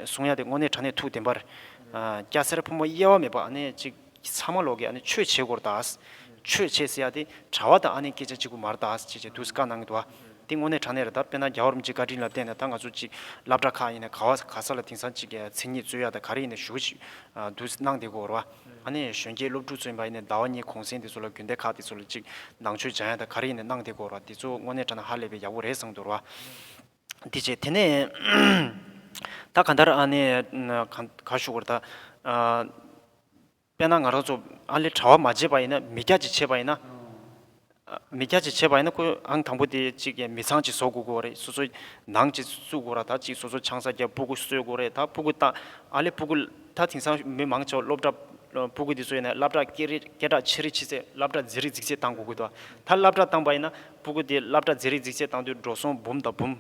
གསུང་ཡ་དེ་དངོས་གནས་དྲང་གནས་ཐུགས་བདེན་པ་རེད། ཨ། སྐྱ་སེར་ཕོ་མོ་དབྱེ་བ་མེད་པ་ཨ་ནི་ཅིག་ཚང་མ་ལོག་གིས་ཨ་ནི་ཆོས་བྱེད་དགོས་རེད་ད། ཆོས་བྱེད་ཟེར་ཡ་དེ་གྲྭ་བ་དང་ཨ་ནི་སྐད་ཆ་གཅིག་པུ་མ་རེད་ད་ཅེས་བྱས་འདུག་སེ་བཀའ་གནང་གི་འདུག་བ། དེ་དངོས་གནས་དྲང་གནས་རེད། ད་དཔེར་ན་རྒྱལ་བ་རིན་པོ་ཆེའི་བཀའ་དྲིན་ལ་བརྟེན་ནས་ད་ང་ཚོ་ཅིག་སློབ་གྲྭ་ཁག་ཡིན་ན་ག་བ་ག་ས་ལ་དེང་སང་ཅིག་མཚན་ཉིད་རྩོད་ཡ་དང་ག་རེ་ཡིན་ན་ཞུ་ཞིག་འདུག་སེ་གནང་བསྡད་ཀྱི་ཡོད་རེད་བ། ཨ་ནི་གཞོན་སྐྱེས་སློབ་ཕྲུག་ཚོ་ཡིན་པ་ཡིན་ན་ཟླ་བ་གཉིས་གུང་སེང་དེ་ཚོ་ལ་དགོན་སྡེ་ཁག་དེ་ཚོ་ལ་ཅིག་ནང་ཆོས་སྦྱང་ཡ་དང་ག་རེ་ཡིན་ན་གནང་བསྡད་ཀྱི་ཡོད་རེད་བ། དེ་ཚོ་དངོས་གནས་དྲང་གནས་ཧ་ལས་པའི་ཡག་པོ་རེད་བསམ་གྱི་འདུག་རེད་བ། དེ་བྱས་དེ་ནས་ད་གང་ལྟར་ཨ་ནི་ག་ག་ཞུ་དགོས་རེད་ད། ཨ། དཔེར་ན་ང་རང་ཚོ་ཨ་ལས་གྲྭ་བ་མ་བྱས་པ་ཡིན་ན། མི་སྐྱ་ཅིག་བྱས་པ་ཡིན་ན། མི་སྐྱ་ཅིག་བྱས་པ་ཡིན་ན་ཁོ་ཨང་དང་པོ་དེ་གཅིག་མི་ཚང་ཅིག་བཟོ་དགོས་ཀྱི་ཡོད་རེད། སོ་སོའི་ནང་ཅིག་བཙུགས་དགོས་ར། ད་གཅིག་སོ་སོ་ཆང་ས་རྒྱབ་སྤུ་གུ་གསོ་དགོས་རེད། ད་སྤུ་གུ་ད་ཨ་ལས་སྤུ་གུ་ད་དེང་སང་མི་མང་ཆེ་བ་སློབ་གྲྭ་སྤུ་གུ་དེ་ཚོ་ཡིན་ན་སློབ་གྲྭ་སྐད་རིགས་སྐད་གྲགས་ཆེ་རིགས་ཆེ་ཚེ་སློབ་གྲྭ་མཛེས་རིགས་མཛེས་ཚེ་བཏང་དགོས་ཀྱི་འདུག་ད་སློབ་གྲྭ་བཏང་པ་ཡིན་ན་སྤུ་གུ་དེ་སློབ་གྲྭ་མཛེས་རིགས་མཛེས་ཚེ་བཏང་དུས་འགྲོ་སོང་འབུམ་དང་འབུམ།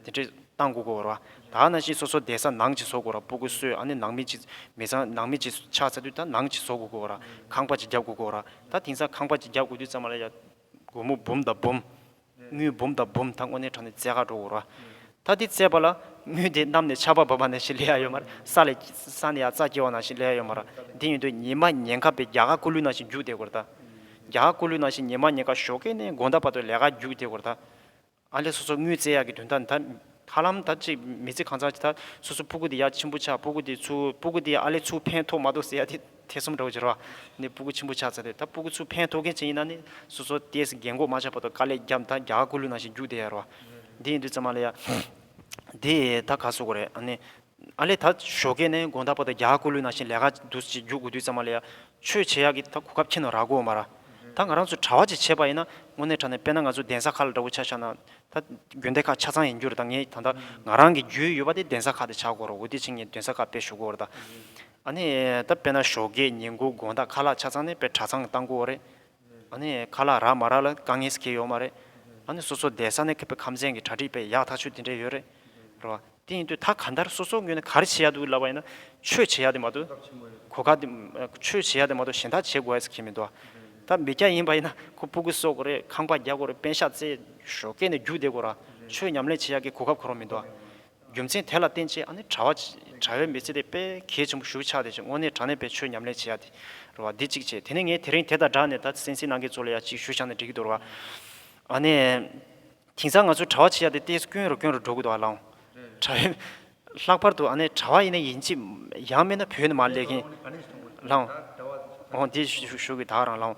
དེ་འདྲས་བཏང་དགོས་ཀྱི་ཡོད་རེད་བ། ད་ནང་བཞིན་སོ་སོ་བསྡད་ས་ནང་ཅིག་བཟོ་དགོས་ར། སྤུ་གུ་གསོས་ཨ་ནི་ནང་མི་ཅིག་མི་ཚང་ནང་མི་ཅིག་ཆགས་ཚར་དུས་ད་ནང་ཅིག་བཟོ་དགོས་ཀྱི་ཡོད་ར། ཁང་པ་ཅིག་རྒྱབ་དགོས་ཀྱི་ཡོད་ར། ད་དེང་སང་ཁང་པ་ཅིག་རྒྱབ་དགོས་དུས་ཙམ་པ་ལ་ཡ་སྒོར་མོ་འབུམ་དང་འབུམ། དངུལ་འབུམ་དང་འབུམ་ད་དངོས་གནས་དྲང་གནས་བཙལ་ག་འགྲོ་དགོས་ར། ད་དེ་བཙལ་པ་ལ་དངུལ་དེ་གནམ་ནས་ཆར་པ་བབས་པ་ནང་བཞིན་སླེབས་ཡ་ཡོད་མ་རེད། ས་ལས་ས་ནས་ཡ་རྩྭ་སྐྱེ་བ་ནང་བཞིན་སླེབས་ཡ་ཡོད་མ་རེད། དེ་ཡིན་དུས་ཉི་མ་ཉེན་ཁ་པའི་རྒྱ་གར་ཀུ་ལུ་ནང་བཞིན་རྒྱུག་བསྡད་དགོས་རེད་ད། རྒྱ་གར་ཀུ་ལུ་ནང་བཞིན་ཉི་མ་ཉེན་ཁ་ཞོགས་ཀས་ནས་དགོང་དག་བར་དུ་ལས་ཀ་རྒྱུག་བསྡད་དགོས་རེད་ད། ཨ་ལས་སོ་སོ་དངུལ་བཙལ་ཡག་གི་དོན་དག་ད་ཧ་ལམ་ད་ཅིག་མི་ཚེ་གང་ཚང་ཅིག་ད་སོ་སོ་སྤུ་གུ་དེ་ཡར་ཆེན་པོ་ཆགས། སྤུ་གུ་དེ་ཚུར་སྤུ་གུ་དེ་ཨ་ལས་ཚུར་ཕན་ཐོགས་མ་གཏོགས་ཟེར་ཡ་དེ་ཐེ་ཚོམ་འདྲ་བོ་ཅིག་རེད་བ། ནས་སྤུ་གུ་ཆེན་པོ་ཆགས་ཚར་ཏེ་ད་སྤུ་གུ་ཚུར་ཕན་ཐོགས་མཁན་ཅིག་ཡིན་ན་ནི་སོ་སོ་ཏོག་ཙམ་རྒན་གོག་མ་ཆགས་བར་དུ་དཀའ་ལས་བརྒྱབ་ད་རྒྱ་གར་ཀུ་ལུ་ནང་བཞིན་རྒྱུག་བསྡད་ཡ་རེད་བ། འདི་ཡིན་དུས་ཙམ་པ་ལ་ཡ་དེ་ད་ག་ཟེར་དགོས་རེད། ཨ་ནི་ཨ་ལས་ད་ཞོགས་ཀས་ནས་དགོང་དག་བར་དུ་རྒྱ་གར་ཀུ་ལུ་ནང་བཞིན་ལས་ཀ་འདུག་སེ་རྒྱུག་དགོས་དུས་ཙམ་པ་ལ་ཡ་ཆོས་བྱེད་ཡག་གི་ད་གོ་སྐབས་ཁྱེད་རང་རག་གི་ཡོད་མ་རེད། ད་ང་རང་ཚོ་གྲྭ་བ་ཅིག་བྱས་པ་ཡིན་ན་དངོས་གནས་དྲང་གནས་དཔེར་ན་ང་ཚོ་གདན་ས་ཁག་ལ་འདྲ་བོ་ཆ་བཞག་ན། ད་དགོན་སྡེ་ཁག་ཆ་ཚང་ཡིན་རྒྱུ་རེད། ད་ངས་ད་ལྟ་ང་རང་གི་རྒྱུས་ཡོད་པ་དེ་གདན་ས་ཁག་དེ་ཆགས་ཀྱི་ཡོད་རེད། འོ་དེ་ཕྱིན་ངས་གདན་ས་ཁག་དཔེ་ཞུ་གི་ཡོད་རེད་ད། ཨ་ནི་ད་དཔེར་ན་ཞོགས་ཀས་ཉིན་གུང་དགོང་དག་ཁ་ལག་ཆ་ཚང་ནས་དཔེ་གྲྭ་ཚང་གི་བཏང་གི་ཡོད་རེད། ཨ་ནི་ཁ་ལག་རག་མ་རག་ལ་དཀའ་ངལ་སྐྱེ་ཡོད་མ་རེད། ཨ་ནི་སོ་སོ་བསྡད་ས་ནས་ཁ་པའི་ཁམས་ཚན་གྱི་གྲ་སྒྲིག་དཔེ་ཡག་ཐག་ཆོད་དེ་འདྲས་ཡོད་རེད། རེད་བ། དེ་ཡིན་དུས་ད་གང་ལྟར་སོ་སོ་ངོས་ནས་ག་རེ་བྱེད་ཡ་འདུག་ལབ་པ་ཡིན་ན་ཆོས་བྱེད་ཡ་དེ་མ་གཏོགས། གོ་སྐབས་དེ་ཆོས་བྱེད་ཡ་དེ་མ་གཏོགས་གཞན་དག་བྱེད་དགོས་ཡ་ཟེར་གྱི་མི་འདུག་བ། ད་མི་སྐྱ་ཡིན་པ་ཡིན་ན་ཁོ་སྤུ་གུ་གསོ་དགོས་རེད། ཁང་པ་རྒྱག་དགོས་རེད། པེན་ཤག་བཙལ་ཞོགས་ཀས་ནས་རྒྱུག་བསྡད་དགོས་ར། ཆོས་ཉམས་ལེན་བྱེད་ཡ་གི་གོ་སྐབས་ཁོ་རང་མི་འདུག་བ། རྒྱུ་མཚན་དེ་ལ་བརྟེན་བྱས་ཨ་ནི་གྲྭ་བ་གྲྭ་བའི་མི་ཚེ་དེ་དཔེ་གལ་ཆེན་པོ་ཞེ་པོ་ཆགས་བསྡད་བྱས་དངོས་གནས་དྲང་གནས་དཔེ་ཆོས་ཉམས་ལེན་བྱེད་ཡ་དེ་རེད་བ། འདི་གཅིག་བྱས། དེ་ནས་ངས་དེ་རིང་དེ་དང་སྦྲགས་ནས་ད་གསན་གཟིགས་གནང་མཁན་ཚོ་ལ་ཡ་གཅིག་ཞུ་བཞག་ན་འགྲིག་གི་འདུག་རེད་བ། ཨ་ནི། དེང་སང་ང་ཚོ་གྲྭ་བ་བྱེད་ཡ་དེ་ཏོག་ཙམ་དཀོན་རུ་དཀོན་རུ་འགྲོ་གི་འདུག་ཨ་ལགས། གྲྭ་བའི་ལྷག་པར་དུ་ཨ་ནི་གྲྭ་བ་ཡིན་ན་ཡིན་གཅིག་ཡང་མིན་ན་བོད་ནས་མར་སླེབས་མཁན་ལགས། འོ་འདི་ཞུ་ཞུ་གི་ད་རང་ལགས།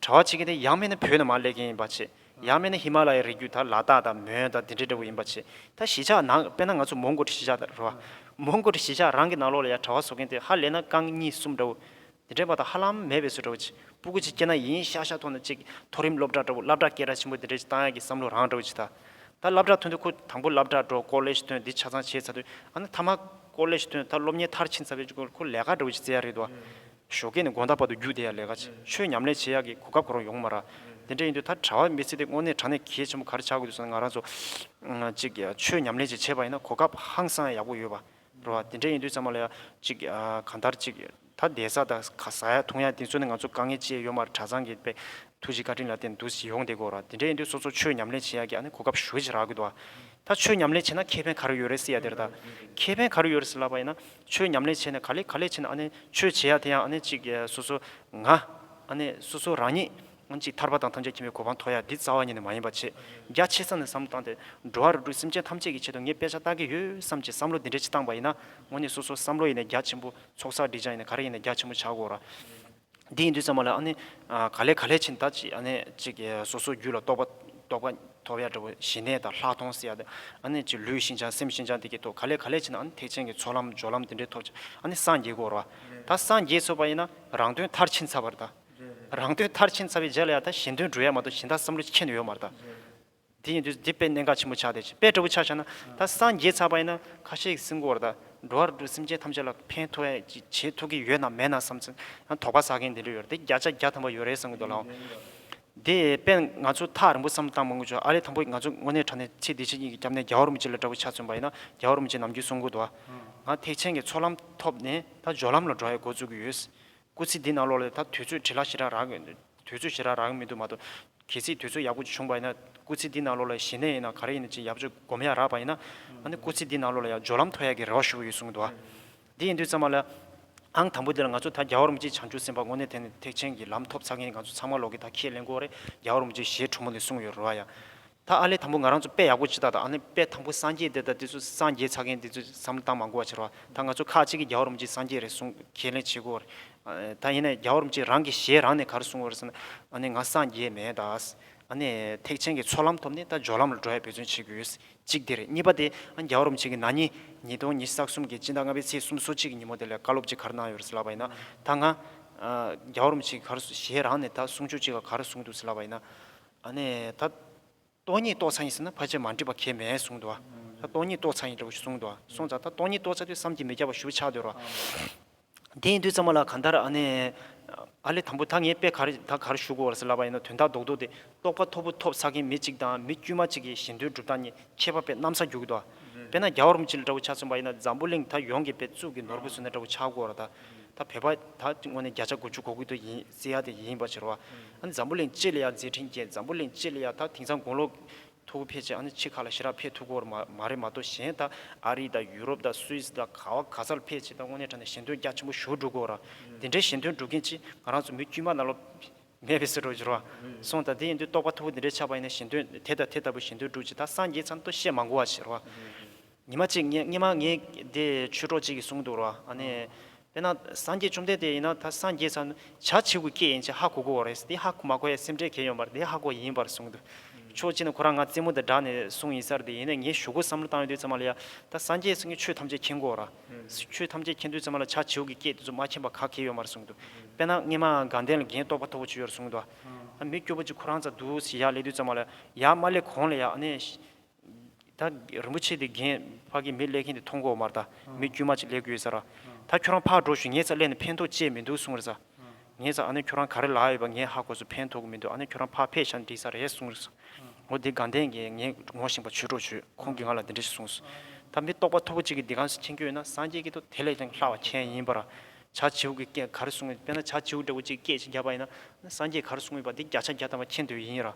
གྲྭ་བ་བྱེད་མཁན་དེ་ཡང་མིན་ན་བོད་ནས་མར་སླེབས་མཁན་ཡིན་པ་བྱས། ཡང་མིན་ན་ཧི་མ་ལ་ཡའི་རི་རྒྱུད་ད་ལ་དྭགས་དང་མོན་དང་དེ་འདྲའི་འདྲ་བོ་ཡིན་པ་བྱས། ད་གཞིས་ཆགས་ནང་དཔེར་ན་ང་ཚོ་མོན་གྷོ་གཞིས་ཆགས་ད་རེད་བ། མོན་གྷོ་གཞིས་ཆགས་རང་གི་ནང་ལོགས་ལ་ཡ་གྲྭ་བ་བཟོ་མཁན་དེ་ཧ་ལས་ན་རྐང་གཉིས་གསུམ་འདྲ་བོ། དེ་འདྲའི་བར་དུ་ཧ་ལམ་མེད་པའི་བཟོ་འདྲ་བོ་ཅིག་སྤུ་གུ་ཅིག་སྐྱེས་ན་ཡིན་ཤག་ཤག་ཐོག་ནས་ཅིག་མཐོ་རིམ་སློབ་གྲྭ་འདྲ་བོ་སློབ་གྲྭ་སྐད་གྲགས་ཆེན་པོ་དེ་འདྲ་ཅིག་བཏང་ཡག་གི་བསམ་བློ་རང་འདྲ་བོ་ཅིག་ད། ད་སློབ་གྲྭ་ཐོན་དུས་ཁོ་དང་པོ་སློབ་གྲྭ་འགྲོ། ཀོ་ལེཇ་ཐོན། འདི་ཆ་ཚང་བྱས་ཚར་དུས་ཨ་ནི་མཐའ་མ་ཀོ་ལེཇ་ཐོན། ད་སློབ་གཉེར་མཐར་ཕྱིན་ཚར་བའི་ཅིག་ཁོ་ལས་ཀ་འདྲ་བོ་ཅིག་བཙལ་ཡག་རེད་དོ། ཞོགས་ཀས་ནས་དགོང་དག་བར་དུ་རྒྱུགས་བསྡད་ཡག་ལས་ཀ་ཅིག་ཆོས་ཉམས་ལེན་བྱེད་ཡག་གི་གོ་སྐབས་ཁོ་རང་ཡོང་མ་རེད། དེ་འདྲ་ཡིན་དུས་ད་གྲྭ་བ་མི་ཚེ་དེ་དངོས་གནས་དྲང་གནས་གལ་ཆེན་པོ་ག་རེ་ཆགས་དགོས་འདུག་ཟེར་ན་ང་རང་ཚོ་ཅིག་ཆོས་ཉམས་ལེན་ཅིག་བྱས་པ་ཡིན་ན་གོ་སྐབས་ཧང་སང་ཡག་པོ་ཡོད་པ། རེད་བ། དེ་འདྲ་ཡིན་དུས་ཙམ་པ་ལ་ཡ་ཅིག་ཨ་གང་ལྟར་ཅིག་ད་བསྡད་ས་དང་ག་ཟ་ཡ་འཐུང་ཡ་དེ་ཚོ་ནི་ང་ཚོ་དཀའ་ངལ་ཅི་ཡང་ཡོད་མ་རེད། གྲྭ་ཚང་གི་དཔེ་ཐུགས་རྗེ་བཀའ་དྲིན་ལ་བརྟེན་འདུག་སེ་ཡོང་བསྡད་ཀྱི་ཡོད་རེད། དེ་འདྲ་ཡིན་དུས་སོ་སོ་ཆོས་ཉམས་ལེན་བྱེད་ཡ་གི་ཨ་ནི་གོ་སྐབས་ཞེ་པོ་ཅིག་རག་གི་འདུག་བ། ད་ཆོས་ཉམས་ལེན་བྱེད་ན་ཁེ་ཕན་ག་རེ་ཡོད་རེད་ཟེར་ཡ་དེ་རེད་ད། ཁེ་ཕན་ག་རེ་ཡོད་རེད་ཟེར་ལབ་པ་ཡིན་ན་ཆོས་ཉམས་ལེན་བྱས་ནས་ག་ལེ་ག་ལེ་བྱས་ན་ཨ་ནི་ཆོས་བྱེད་ཡ་དེ་ཡང་ཨ་ནི་ཅིག་སོ་སོ་ང་ཨ་ནི་སོ་སོ་རང་ཉིད། སྔོན་གཅིག་ཐར་པ་དང་ཐམས་ཅད་མཁྱེན་པའི་གོ་འཕང་ཐོབ་ཡ་འདི་རྩ་བ་ཉིད་ནས་མ་ཡིན་པ་བྱས། རྒྱ་ཆེ་ས་ནས་བསམ་བློ་བཏང་སྟེ་འགྲོ་བ་རིགས་དྲུག་སེམས་ཅན་ཐམས་ཅད་ཀྱི་ཆེད་དུ་ངས་དཔེ་ཆ་ལྟ་གི་ཡོད་བསམ་གྱི་བསམ་བློ་འདི་འདྲ་ཅིག་བཏང་པ་ཡིན་ན། དངོས་གནས་སོ་སོ་བསམ་བློ་ཡིན་ནས་རྒྱ་ཆེན་པོ། ཚོགས་བསགས་སྒྲིབ་སྦྱང་ཡིན་ནས་ག་རེ་ཡིན་ནས་རྒྱ་ཆེན་པོ་ཆགས་དགོས་ར། འདི་ཡིན་དུས་ཙམ་པ་ལ་ཨ་ནི། ཨ། ག་ལེ་ག་ལེ་ཕྱིན་ད་ཅིག་ཨ་ནི་ཅིག་སོ་སོའི་རྒྱུད་ལ་རྟོགས་པ་རྟོགས་པ་ཐོབ་ཡ་འདྲ་པོ། ཞི་གནས་དང་ལྷག་མཐོང་ཟེར་ཡ་དེ། ཨ་ནི་ཅིག་ལུས་ཤིན་སྦྱངས་སེམས་ཤིན་སྦྱངས་དེ་གི་ཐོག་ག་ལེ་ག་ལེ་ཕྱིན་ཨ་ནི་ཐེག་ཆེན་གྱི་ཚོགས་ལམ་སྦྱོར་ལམ་དེ་འདྲའི་ཐོབ་ཅིག་ཨ་ནི་སངས་རྒྱས་དགོས་ར། ད་སངས་རྒྱས་ཚར་བ་ཡིན་ན་རང་དོན་མཐར་ཕྱིན་ཚར་བ་རེད་ད། རང་དོན་མཐར་ཕྱིན་ཚར་བའི་རྗེས་ལ་ཡ་ད་གཞན་དོན་སྒྲུབ་ཡ་མ་གཏོགས་གཞན་དག་བསམ་བློ་ཁྱེར་ནས་ཡོད་མ་རེད་ད། དེ་ཡིན་དུས་འདི་དཔེ་གནད་འགག་ཆེན་པོ་ཆགས་བསྡད་ཅིང་། དཔེ་འདྲ་པོ་ཆ་བཞག་ན་ད་སངས་རྒྱས་ཚར་བ་ཡིན་ན་ཁ་ཤས་ཀྱིས་ཟེར་གོ་བ་རེད་ད། འགྲོ་བ་རིགས་དྲུག་སེམས་ཅན་ཐམས་ཅད་ལ་ཕན་ཐོགས་ཡ་ཅིག་བྱེད་ཐུབ་ཀྱི་ཡོད་ན་མེད་ན་བསམ་ཚེ་ཡང་དོགས་པ་ཟ་མཁན་དེ་འདྲ་ཡོད་རེད་དེ། བརྒྱ་ཆ་བརྒྱ་ཐམ་པ་ཡོད་རེད་བསམ་གྱི་འདུག་ལགས། དེ་དཔེ་ང་ཚོ་ཐག་རིང་པོ་བསམ་བཏང་མང་པོ་བྱུང་། ཨ་ལས་དང་པོ་ང་ཚོ་དངོས་གནས་དྲང་གནས་ཚེ་འདི་ཕྱི་གཉིས་ཀྱི་སྐྱབས་གནས་རྒྱལ་བ་རིན་པོ་ཆེ་ལ་འདྲ་པོ་ཆ་མཚོན་པ་ཡིན་ན། རྒྱལ་བ་རིན་པོ་ཆེ་ནམ་རྒྱུན་གསུང་གི་འདུག་བ། ང་ཐེག་ཆེན་གྱི་ཚོགས་ལམ་ཐོབ་ནས་ད་སྦྱོར་ལམ་ལ་འགྲོ་ཡ་འགོ་བཙུགས་ཀྱི་ཡོད། སྐུ་ཚེ་འདི་ནང་ལོགས་ལ་ད་དུས་ཚོད་བྲེལ་བ་ཞེ་དྲག་རག་དུས་ཚོད་ཞེ་དྲག་རག་གི་མི་འདུག་མ་གཏོགས། གལ་སྲིད་དུས་ཚོད་ཡག་པོ་ཅིག་བྱུང་བ་ཡིན་ན། སྐུ་ཚེ་འདི་ནང་ལོགས་ལ་ཞི་གནས་ཡིན་ན་ག་རེ་ཡིན་ན་ཅིག་ཡག་པོ་ཅིག་སྒོམ་ཡ་རག་པ་ཡིན་ན། ཨ་ནི་སྐུ་ཚེ་འདི་ནང་ལོགས་ལ་ཡང་སྦྱོར་ལམ་ཐོབ་ཡ་གི་རེ་བ་ཞུ་གི་ཡོད་གསུངས་འདུག་བ། འདི་ཡིན་དུས་ཙམ་པ་ལ། ཨང་དང་པོ་འདི་ལ་ང་ཚོ་ད་རྒྱལ་བ་རིན་པོ་ཆེ་བྱང་ཆུབ་སེམས་དཔའ་དངོས་གནས་དེ་ནི་ཐེག་ཆེན་གྱི་ལམ་ཐོབ་ཚར་མཁན་ང་ཚོ་ཚང་མ་ལོག་གི་ད་ཁས་ལེན་དགོས་རེད། རྒྱལ་བ་རིན་པོ་ཆེ་ཞལ་དྲོན་མོ་ནས་གསུངས་ཡོད་རེད་བ་ཡ། ད་ཨ་ལས་དང་པོ་ང་རང་ཚོ་དཔེ་ཡག་པོ་ཅིག་ལྟ་དང་། ཨ་ནི་དཔེ་དང་པོ་སངས་རྒྱས་དེ་དང་དེ་ཚོ་སངས་རྒྱས་ཚར་མཁན་དེ་ཚོ་བསམ་བློ་བཏང་མ་དགོས་པ་བྱེད་རོགས། ད་ང་ཚོ་ཁག་ཅིག་གིས་རྒྱལ་བ་རིན་པོ་ཆེ་སངས་རྒྱས་རེད་གསུངས་ཁས་ལེན་བྱེད་དགོས་རེད། ད་ཡིན་ནའི་རྒྱལ་བ་རིན་པོ་ཆེ་རང་གི་ཞལ་རང་ནས་ག་རེ་གསུངས་པ་རེད་ཟེར་ན། ཨ་ནི་ང་སངས་རྒྱས་མེད་ད། ཨ་ནི་ཐེག་ཆེན་གྱི་ཚོགས་ལམ་ཐོབ་ནས་ད་སྦྱོར་ལམ་ལ་འགྲོ་ཡ་འབད་བརྩོན་བྱེད་དགོས། གཅིག་དེ་རེད། གཉིས་པ་དེ་ཨ་རྒྱལ་བ་རིན་པོ་ཆེ་གིས་ན་ནིང་ཉིས་སྟོང་ཉི་ཤུ་རྩ་གསུམ་གྱི་སྤྱི་ཟླ་ལྔ་པའི་ཚེས་སོ་གཅིག་གི་ཉིན་མོ་དེ་ལ་བཀའ་སློབ་ཅིག་ག་རེ་གནང་ཡོད་རེད་ཟེར་ལབ་པ་ཡིན་ན། ད་ང་ཨ་རྒྱལ་བ་རིན་པོ་ཆེ་གིས་ག་རེ་ཞལ་རང་ནས་ད་གསུང་ཆོས་ཅིག་ལ་ག་རེ་གསུངས་འདུག་ཟེར་ལབ་པ་ཡིན་ན། ཨ་ནི་ད། སྟོང་ཉིད་རྟོགས་ཚར་ཡིན་ཟེར་ན་ཕལ་ཆེར་མ་འགྲིག་པ་གང་ཡང་མེད་གསུངས་འདུག་བ། ད་སྟོང་ཉིད་རྟོགས་ཚར་ཡིན་འདྲ་པོ་ཞིག་གསུངས་འདུག་བ། སོང་ཙང་ད་སྟོང་ཉིད་རྟོགས་ཚར་དུས་བསམ་གྱིས་མི་ཁྱབ་པ་ཞེ་པོ་ཆགས་སྡོད་ར། དེ་ཡིན་དུས་ཙམ་པ་ལ་གང་ལྟར་ཨ་ནི། ཨ་ལས་དང་པོ་ད་ངས་དཔེ་ག་རེ་ད་ག་རེ་ཞུ་དགོས་རེད་ཟེར་ལབ་པ་ཡིན་ན། དོན་དག་རྡོག་རྡོག་དེ་རྟོགས་པ་མཐོ་པོ་ཐོབ་ཚར་མཁན་མི་གཅིག་དང་མི་དཀྱུས་མ་གཅིག་གི་གཞན་དོན་སྒྲུབ་སྟངས་གཉིས་ཁྱད་པར་དཔེ་གནམ་ས་འགྱུར་གྱི་འདུག་བ། དཔེར་ན་རྒྱལ་བ་རིན་པོ་ཆེ་ལ་འདྲ་པོ་ཆ་མཚོན་པ་ཡིན་ན། འཛམ་བུ་གླིང་ད་ཡོངས་ཀྱི་དཔེ་གཙུག་གི་ནོར་བུ་བཟོས་ན་འདྲ་པོ་ཆགས་དགོས་ར་ད། ད་བོད་པ་ད་དངོས་གནས་བརྒྱ་ཆ་དགུ་བཅུ་གོ་དགུ་དུ་ཡིན་ཟེར་ཡ་དེ་ཡིན་པ་ཕྱིར་བ། ཨ་ནི་འཛམ་བུ་གླིང་སྤྱི་ལ་ཡ་མཛད་འཕྲིན་སྐྱེལ། འཛམ་བུ་གླིང་སྤྱི་ལ་ཡ་ད་དེང་སང་དགུང་ལོ་མཐོ་པོ་ཕེབས་བྱས་ཨ་ནི་ཕྱི་ཁ་ལ་ཞེ་དྲག་ཕེབས་ཐུབ་ཀྱི་ཡོད་མ་མ་རེད་མ་གཏོགས། གཞན་ད་ཨ་རི་དང་ཡུ་རོབ་དང་སུད་སི་དང་ག་བ་ག་ས་ལ་ཕེབས་བྱས་ད་དངོས་གནས་དྲང་གནས་ཞལ་འདོན་རྒྱ་ཆེན་པོ་ཞེ་པོ་སྒྲུབ་ཀྱི་ཡོད་ར། དེ་འདྲའི་ཞལ་འདོན་སྒྲུབ་མཁན་ཅིག་ང་རང་ཚོ་མི་དཀྱུས་མ་ནང་ལོགས་མེད་པའི་ཟེར་འགྲོ་གི་ར། སོང་ཙང་དེ་ཡིན་དུས་རྟོགས་པ་མཐོ་པོ་དེ་འདྲའི་ཆགས་པ་ཡིན་ན་ཞལ་འདོན་དེ་དང་དེ་ལྟ་བུ་ཞལ་འདོན་སྒྲུབ་ཅིག་ད་སངས་རྒྱས་ཚར་ན་ཏོ་བཤད་མ་དགོས་པ་ཕྱིར་བ། ཉི་མ་གཅིག་ངས་སྔོན་མ་ངས་དེ་ཆོས་གྲོགས་གཅིག་གིས་གསུངས་འདུག་ར། ཨ་ནི་དཔེར་ན་སངས་རྒྱས་བཅོམ་ལྡན་འདས་ཡིན་ན་ད་སངས་རྒྱས་ཚར་ན་བྱ་བྱིའུ་གི་སྐད་ཡིན་ཅེས་ཧ་གོ་གོ་བ་རེད། དེ་ཧ་གོ་མ་གོ་ཡ་སེམས་ཁྲལ་གང་ཡང་ཡོད་མ་རེད། དེ་ཧ་གོ་ཡིན་པར་གསུངས་འདུག་ཕྱོགས་གཅིག་ནས་ཁོ་རང་ང་རྩེད་མོ་དང་སྦྲགས་ནས་གསུངས་ཡིན་ས་རེད། དེ་ཡིན་ནའི་ངས་ཞུ་སྒོ་བསམ་བློ་བཏང་ཡོང་དུས་ཙམ་པ་ལ་ཡ་ད་སངས་རྒྱས་ཟེར་མཁན་ཆོས་ཐམས་ཅད་མཁྱེན་གོ་ར། ཆོས་ཐམས་ཅད་མཁྱེན་དུས་ཙམ་པ་ལ་བྱ་བྱིའུ་གི་སྐད་དེ་ཚོ་མ་མཁྱེན་པ་ག་གེ་ཡོད་མ་རེད་གསུངས་འདུག་དཔེར་ན་སྔོན་མ་དགའ་ལྡན་ལ་རྒན་རྟོགས་པ་མཐོ་པོ་ཅིག་ཡོད་རེད་གསུངས་འདུག་ད་མི་སྐྱོ་པོ་ཅིག་ཁོ་རང་རྩ་འདུག་ཟེར་ཡར་སླེབས་དུས་ཙམ་པ་ལ་ཡར་མ་སླེབས་གོང་ལ་ཡ་ཨ་ནི། ད་རིན་པོ་ཆེ་དེ་རྒན་ཕ་གི་མི་སླེབས་མཁན་དེ་མཐོང་གོ་མ་རེད་ད། མི་དཀྱུས་མ་ཅིག་སླེབས་ཀྱི་ཡོད་ས་ར། ད་ཁྱོད་རང་ཕར་འགྲོ་ཞུ། ངའི་རྩ་སླེབས་ནས་ཕན་ཐོགས་ཅི་ཡང་མི་འདུག་གསུངས་རེད་ས། ངའི་རྩ་ཨ་ནི་ཁྱོད་རང་ག་རེ་ལབ་ཡོད་པ་ངས་ཧ་གོ་སོང་། ཕན་ཐོགས་ཀྱི་མི་འདུག་ཨ་ནི་ཁྱོད་རང་ཕར་ཕེབས་ཤག་འགྲིག་ས་རེད་གསུངས་རེད་ས། འོ་དེ་དགའ་ལྡན་གྱི་ངས་ངོ་ཤེས་པ་ཆོས་གྲོགས་ཆོས་ཁོང་གིས་ང་ལ་འདི་འདྲ་ཞིག་གསུངས་སོང་། ད་མི་རྟོགས་པ་མཐོ་པོ་ཅིག་གིས་འདི་ག་ཚོད་མཁྱེན་གྱི་ཡོད་ན་སངས་རྒྱས་ཀྱི་ཐོག་དེ་ལས་ཀྱང་ལྷག་པ་མཁྱེན་ཡིན་པ་ར། བྱ་བྱིའུ་གི་སྐད་ག་རེ་གསུངས་ཡོད། དཔེར་ན་བྱ་བྱིའུ་འདྲ་བོ་ཅིག་སྐད་ཅིག་བརྒྱབ་པ་ཡིན་ན་སངས་རྒྱས་ག་རེ་གསུངས་ཡོད་པ་འདི་བརྒྱ་ཆ་བརྒྱ་ཐམ་པ་མཁྱེན་འདོད་ཡིན་ར།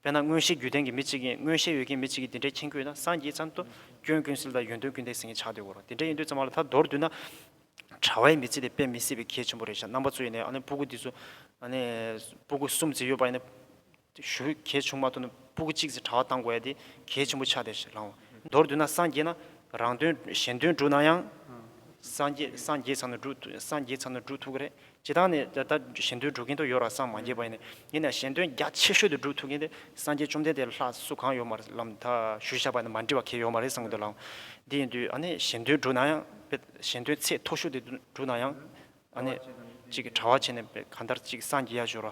དཔེར་ན་མངོན་ཤེས་རྒྱུད་ལྡན་གྱི་མི་གཅིག་གིས་མངོན་ཤེས་ཡོད་མཁན་མི་གཅིག་གིས་དེ་འདྲའི་མཁྱེན་དགོས་ན་སངས་རྒྱས་ཙམ་དུ་སྐྱོན་ཀུན་སེལ་དང་ཡོན་ཏན་ཀུན་ལྡན་ཟེར་མཁན་ཆགས་སྡོད་དགོས་རེད། དེ་འདྲ་ཡིན་དུས་ཙམ་པ་ལ་ད་མདོར་བསྡུས་ན་གྲྭ་པའི་མི་ཚེ་དེ་དཔེ་མི་སྲིད་པའི་གལ་ཆེན་པོ་རེད་ཤག་རྣམ་པ་ཚོ་ཡིན་ནའི་ཨ་ནི་སྤུ་གུ་འདི་ཚོ་ཨ་ནི་སྤུ་གུ་གསུམ་ཙམ་ཡོད་པ་ཡིན་ན་ཞུ་གལ་བྱུང་མ་ཐུབ་ན་སྤུ་གུ་གཅིག་ཙམ་གྲྭ་པ་བཏང་དགོས་ཡ་དེ་གལ་ཆེན་པོ་ཆགས་བསྡད་ཤག་ལགས། མདོར་བསྡུས་ན་སངས་རྒྱས་ན་རང་དོན་གཞན་དོན་བསྒྲུབ་ན་ཡང་སངས་རྒྱས་སངས་རྒྱས་ཚར་ན་བསྒྲུབ་སངས་རྒྱས་ཚར་ན་བསྒྲུབ་ཐུབ་ཀྱི་རེད། སྤྱིར་བཏང་ནས་ད་ལྟ་གཞན་དོན་སྒྲུབ་མཁན་དུ་ཡོད་ར། སངས་མ་རྒྱས་པ་ཡིན་ནའི་ཡིན་ན་གཞན་དོན་རྒྱ་ཆེ་ཤོས་དེ་སྒྲུབ་ཐུབ་མཁན་དེ་སངས་རྒྱས་བཅོམ་ལྡན་འདས་ལྷག་སུ་གང་ཡོད་མ་རེད། ལམ་ད་ཞུས་བཞག་པ་ཡིན་ན་མ་འགྲིག་པ་གང་ཡང་ཡོད་མ་རེད་བསམ་གྱི་འདུག་ལགས། དེ་ཡིན་དུས་ཨ་ནི་གཞན་དོན་སྒྲུབ་ན་ཡང་དཔེ་གཞན་དོན་ཚད་མཐོ་ཤོས་དེ་སྒྲུབ་ན་ཡང་ཨ་ནི་གཅིག་གི་གྲྭ་པ་བྱས་ནས་དཔེ་གང་ལྟར་གཅིག་སངས་རྒྱས་ཡ་ཞུ་ར།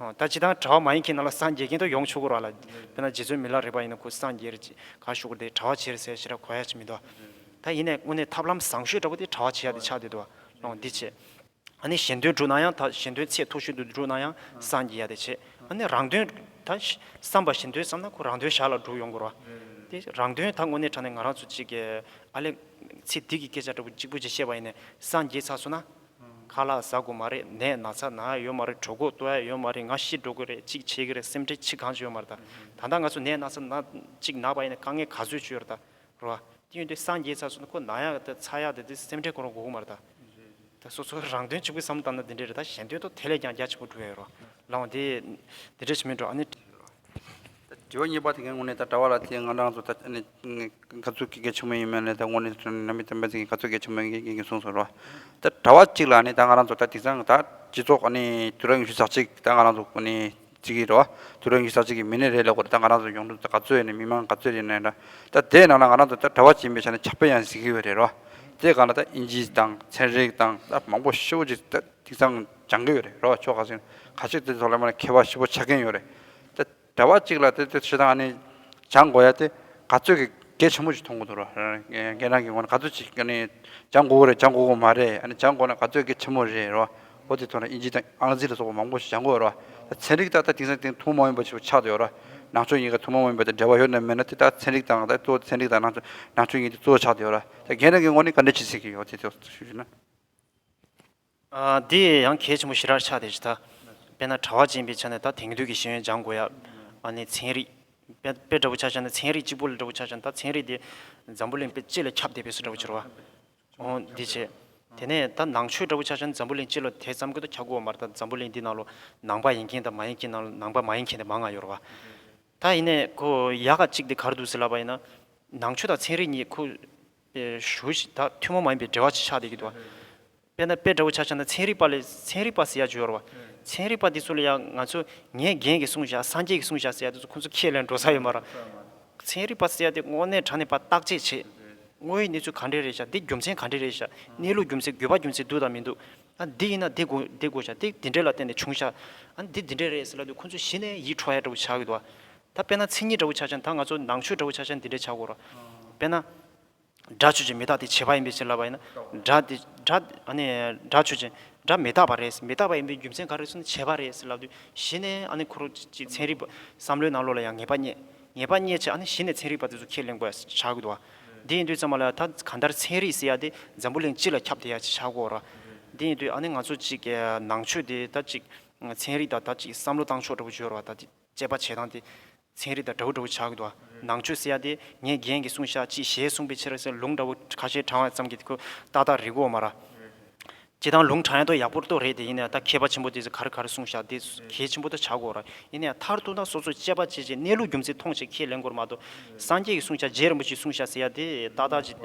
ཨ་ད་སྤྱིར་བཏང་གྲྭ་པ་མ་ཡིན་མཁན་ནང་ལ་སངས་རྒྱས་མཁན་དུ་ཡོང་ཆོག་གི་ར་ལ། དཔེར་ན་རྗེ་བཙུན་མི་ལ་རས་པ་ཡིན་ན་ཁོ་སངས་རྒྱས་རེད་ཅེས་ག་ཞུ་དགོས་རེད། དེ་གྲྭ་པ་བྱས་རེད་ཟེར་ཞེ་དྲག་གོ་ཡ་ཅིག་མི་འདུག་ད་ཡིན་ནའི་དངོས་གནས་ཐབས་ལམ་བཟང་ཤོས་འདྲ་པོ་དེ་གྲྭ་པ་བྱེད་ཡ་དེ་ཆགས་བསྡད་འདུག་ལགས། འདི་བྱས། ཨ་ནི་གཞན་དོན་སྒྲུབ་ན་ཡང་ད་གཞན་དོན་ཚད་མཐོ་ཤོས་དུ་སྒྲུབ་ན་ཡང་སངས་རྒྱས་ཡ་དེ་བྱེད། ཨ་ནི་རང་དོན་ད་བསམ་པ་གཞན་དོན་བསམ་ན་ཁོ་རང་དོན་ཞར་ལ་འགྲུབ་ཡོང་དགོས་ར། དེ་རང་དོན་ད་དངོས་གནས་དྲང་གནས་ང་རང་ཚོ་གཅིག་གི་ཨ་ལས་ཚེ་འདི་གི་སྐད་ཆ་འདྲ་པོ་གཅིག་པུ་ཅིག་བཤད་པ་ཡིན་ནའི་སངས་རྒྱས་ཚར་སོང་ན་ཁ་ལག་ཟ་དགོས་མ་རེད། ནད་ན་ཚ་ན་ཡ་ཡོད་མ་རེད། གྲོད་ཁོག་ལྟོགས་ཡ་ཡོད་མ་རེད། ང་ཤི་འགྲོ་གི་རེད། གཅིག་བྱེད་གི་རེད། སེམས་ཁྲལ་གཅིག་གང་ཅིག་ཡོད་མ་རེད། ད་ད་ལྟ་ང་ཚོ་ནད་ན་ཚ་ན་གཅིག་ན་པ་ཡིན་ནའི་དཀའ་ངལ་ག་ཚོད་ཅིག་ཡོད་རེད་ད་ར། དེ་ཡིན་དུས་སངས་རྒྱས་ཚར་སོང་ན་ཁོ་ན་ཡ་དེ་ཚ་ཡ་དེ་དེ་སེམས་ཁྲལ་ཁོ་རང་དགོས་གི་མ་རེད་ད། ད་སོ་སོ་རང་དོན་གཅིག་པུ་བསམ་བློ་བཏང་ན་འདི་འདྲ་རེད། ད་གཞན་དོན་དུ་དེ་ལས་ཀྱང་རྒྱ་ཆེན་པོ་འགྲོ་ཡ་ཡོད་རོ། ལའང་དེ་འདི་འདྲ་ཞིག་མིན་འགྲོ། ཨ་ནི། ད་དྲི་བ་གཉིས་པ་དེ་གའི་ངོས་ནས་ད་གྲྭ་པ་ལ་དེ་ང་རང་ཚོ་ད་ཨ་ནི་ག་ཚོད་གལ་ཆེན་པོ་ཡིན་མིན་ལ་ད་དངོས་གནས་ནམ་མི་བསྟན་པ་ཚོ་གི་ག་ཚོད་གལ་ཆེན་པོ་ཡིན་གྱི་གསུངས་སོང་རོ། ད་གྲྭ་པ་གཅིག་ལ་ཨ་ནི་ད་ང་རང་ཚོ་ད་དེང་སང་ད་སྤྱི་ཚོགས་ཨ་ནི་དུས་རབས་ཉི་ཤུ་རྩ་གཅིག་ད་ང་རང་ཚོ་ཨ་ནི་བརྩི་གི་རེད་བ། དུས་རབས་ཉི་ཤུ་རྩ་གཅིག་གི་མི་སྣ་རེད་ལབ་དགོས་རེད། ད་ང་རང་ཚོ་ཡོང་འབབ་ད་ག་ཚོད་ཡིན་ནའི་མི་མང་ག་ཚོད་ཡིན་ནའི་འདྲ། ད་དེའི་ནང་ལ་ང་རང་ཚོ་ད་གྲྭ་པ་ཅིག་ཡིན་པའི་ཆ་ནས་ཁྱབ་སྤེལ་ཡང་གཟིགས་ཀྱི་ཡོད་རེད་རོ། དེའི་སྒང་ལ་ད་ཨིན་ཇི་དང་ཚན་རིག་དང་ད་མང་པོ་ཞེ་པོ་ཅིག་ད་དེང་སང་སྦྱང་གི་ཡོད་རེད་རོ། ཕྱོགས་ག་ཚོད་ག་ཅིག་དེ་ཐོག་ལ་མ་ལ་མཁས་པ་ཞེ་པོ་ཆགས་ཀྱིན་ཡོད་རེད། ད་གྲྭ་པ་གཅིག་ལ་དེ་དེ་ཞེ་དྲག་ཨ་ནི་སྦྱང་དགོས་ཡ་དེ་ག་ཚོད་ཀྱི་གལ་ཆེན་པོ་ཞིག་མཐོང་གི་འདུག་རོ། ཁྱེད་རང་གི་ངོས་ནས་ག་ཚོད་ཅིག་ཨ་ནི་སྦྱང་དགོས་ཀྱི་རེད། སྦྱང་དགོས་ཀྱི་མ་རེད། ཨ་ནི་སྦྱང་དགོས་ན་ག་ཚོད་གལ་ཆེན་པོ་རེད་རོ། འོ་དེ་ཐོག་ནས་ཨིན་ཇི་དང་ཨང་རྩིས་ལ་སོགས་པ་མང་པོ་ཞིག་སྦྱང་དགོས་རོ། ད་ཚན་རིག་ད་ད་དེང་སང་དེང་ཐུན་མོང་མ་ཡིན་པ་ཞིག་ཆགས་བསྡད་ཡོད་རོ། ནང་ཆོས་གཉིས་ཀ་ཐུན་མོང་མ་ཡིན་པ་དང་འབྲེལ་བ་ཡོད་ན་མེད་ན་དེ་ད་ཚན་རིག་དང་ད་གཙོ་བོ་ཚན་རིག་དང་ནང་ཆོས་ནང་ཆོས་གཉིས་དེ་གཙོ་བོ་ཆགས་བསྡད་ཡོད་རོ། ད་རྒན་རང་གི་ངོས་ནས་ག་འདྲ་ཅིག་གཟིགས་ཀྱི་ཡོད་དེ་ཐོག་ཞུ་ཞུ་ན། ཨ། འདི་ཡང་གལ་ཆེན་པོ་ཞེ་དྲག་ཆགས་བསྡད་ཤག་ད་དཔེར་ན་གྲྭ་པ་ཅིག་ཡིན་པའི་ཆ་ནས་ད་དེང་དུས་ཀྱི་ཤེས་ཡོན་སྦྱང་དགོས་ཡ། ཨ་ནི་ཚན་རིག་དཔེ་དཔེ་འདྲ་པོ་ཆ་བཞག་ན་ཚན་རིག་གཅིག་པོ་ལ་འདྲ་པོ་ཆ་བཞག་ན་ད་ཚན་རིག་དེ་འཛམ་བུ་གླིང་དཔེ་སྤྱི་ལ་ཁྱབ་བསྡད་པའི་བཟོ་འདྲ་པོ་ཅིག་རེད་བ། འོ་འདི་བྱས། དེ་ནས་ད་ནང་ཆོས་འདྲ་པོ་ཆ་བཞག་ན་འཛམ་བུ་གླིང་སྤྱི་ལ་དེ་ཙམ་གྱིས་ད་ཁྱབ་ཀྱི་ཡོད་མ་རེད། ད་འཛམ་བུ་གླིང་འདི་ནང་ལོ་ནང་པ་ཡིན་མཁན་དང་མ་ཡིན་མཁན་ནང་ལ་ནང་པ་མ་ཡིན་མཁན་དེ་མང་ང་ཡོད་རེད་བ། ད་ཡིན་ནའི་ཁོ་ཡག་ག་གཅིག་དེ་ག་རེ་འདུག་ཟེར་ལབ་པ་ཡིན་ན། ནང་ཆོས་དང་ཚན་རིག་གཉིས་ཁོ་ཞུ་ཞིག་ད་ཐུན་མོང་མ་ཡིན་པའི་འབྲེལ་བ་ཅིག་ཆགས་བསྡད་ཀྱི་འདུག་བ། དཔེར་ན་དཔེ་འདྲ་པོ་ཆ་བཞག་ན་ཚན་རིག་པ་ལས་ཚན་རིག་པ་ཟེར་ཡ་ཅིག་ཡོད་རེད་བ། ཚན་རིག་པ་དེ་ཚོ་ལ་ཡང་ང་ཚོ་ངས་རྒན་གྱིས་གསུངས་བཞག་སངས་རྒྱས་ཀྱིས་གསུངས་བཞག་ཟེར་ཡ་དེ་ཚོ་ཁོ་ཚོ་ཁས་ལེན་འགྲོ་ས་ཡོད་མ་རེད། ཚན་རིག་པ་ཟེར་ཡ་དེ་དངོས་གནས་དྲང་གནས་པ་བརྟག་དཔྱད་བྱེད། དངོས་ཡོད་གནས་ཚུལ་ག་འདྲས་རེད་ཤག་འདི་རྒྱུ་མཚན་ག་འདྲས་རེད་ཤག་གནས་ལུགས་རྒྱུ་མཚན་དགོས་པ་རྒྱུ་མཚན་འདུག་དང་མི་འདུག་ཨ་འདི་ཡིན་ན་འདི་དགོས་འདི་དགོས་ཤག་འདི་འདི་འདྲས་ལ་བརྟེན་ནས་བྱུང་ཤག་ཨ་འདི་འདི་འདྲས་རེད་ཟེར་ལབ་དུས་ཁོ་ཚོ་གཞི་ནས་ཡིད་འཕྲོག་ཡ་འདྲ་པོ་ཆགས་ཀྱི་འདུག་ད་དཔེར་ན་མཚན་ཉིད་འདྲ་པོ་ཆ་བཞག་ན་ད་ང་ཚོ་ནང་ཆོས་འདྲ་པོ་ཆ་བཞག་ན་འདི་འདྲས་ཆགས་ཀྱི་ཡོད་རེད། དཔེར་ན། སྒྲ་ཆོས་ཅན། མི་རྟག་སྟེ། བྱས་པ་ཡིན་པའི་ཕྱིར་ལབ་པ་ཡིན་ན། སྒྲ་འདི་སྒྲ་ཨ་ནི་སྒྲ་ཆོས་ཅན། སྒྲ་མི་རྟག་པ་རེད། མི་རྟག་པ་ཡིན་པའི་རྒྱུ་མཚན་ག་རེ་ཟེར་ན་བྱས་པ་རེད་ཟེར་ལབ་དུས་གཞི་ནས་ཨ་ནི་ཁོ་རང་ཅིག་ཚན་རིག་པ་བསམ་བློའི་ནང་ལོགས་ལ་ཡང་ངེས་པ་རྙེད། ངེས་པ་རྙེད་བྱས་ཨ་ནི་གཞི་ནས་ཚན་རིག་པ་དེ་ཚོ་ཁས་ལེན་དགོས་ཡ་ཆགས་ཀྱི་འདུག་བ། འདི་ཡིན་དུས་ཙམ་པ་ལ་ད་གང་ལྟར་ཚན་རིག་ཟེར་ཡ་དེ་འཛམ་བུ་གླིང་སྤྱི་ལ་ཁྱབ་བསྡད་ཡ་ཅིག་ཆགས་ཀྱི་ཡོད་རེད། འདི་ཡིན་དུས་ཨ་ནི་ང་ཚོ་ཅིག་ནང་ཆོས་དེ་ད་ཅིག་ཚན་རིག་དང་ད་ཅིག་བསམ་བློ་བཏང་ཕྱོགས་འདྲ་པོ་ཅིག་ཡོད་རེད་བ། ད་དེ་དཔྱད་པ་བྱེད་སྟངས་དེ། ཚན་རིག་དང་འདྲ་པོ་འདྲ་པོ་ཆགས་ཀྱི་འདུག་ནང་ཆོས་ཟེར་ཡ་དེ་ངས་རྒན་གྱིས་གསུངས་ཤག་ཅིག་ཞེས་གསུངས་པའི་ཕྱིར་ཟེར་ལུང་འདྲ་པོ་ཁ་ཤས་དྲངས་པ་ཙམ་གྱིས་ཁོ་ཏག་ཏག་རིག་གི་ཡོད་མ་རེད། སྤྱིར་བཏང་ལུང་དྲངས་ཡ་ཏོ་ཡག་པོ་ཏོ་རེད་དེ། ཡིན་ནའི་ད་མཁས་པ་ཆེན་པོ་དེ་ཚོས་ག་རེ་ག་རེ་གསུངས་ཤག་དེ་གལ་ཆེན་པོ་ཏོ་ཆགས་ཀྱི་ཡོད་རེད། ཡིན་ནའི་མཐར་གཏུགས་ན་སོ་སོ་དཔྱད་པ་བྱས་བྱས་གནས་ལུགས་རྒྱུ་མཚན་མཐོང་བྱས་ཁས་ལེན་དགོས་རེད་མ་གཏོགས། སངས་རྒྱས་ཀྱིས་གསུངས་ཤག་རྗེ་རིན་པོ་ཆེས་གསུངས་ཤག་ཟེར་ཡ་དེ་ཏག་ཏག་ཅིག་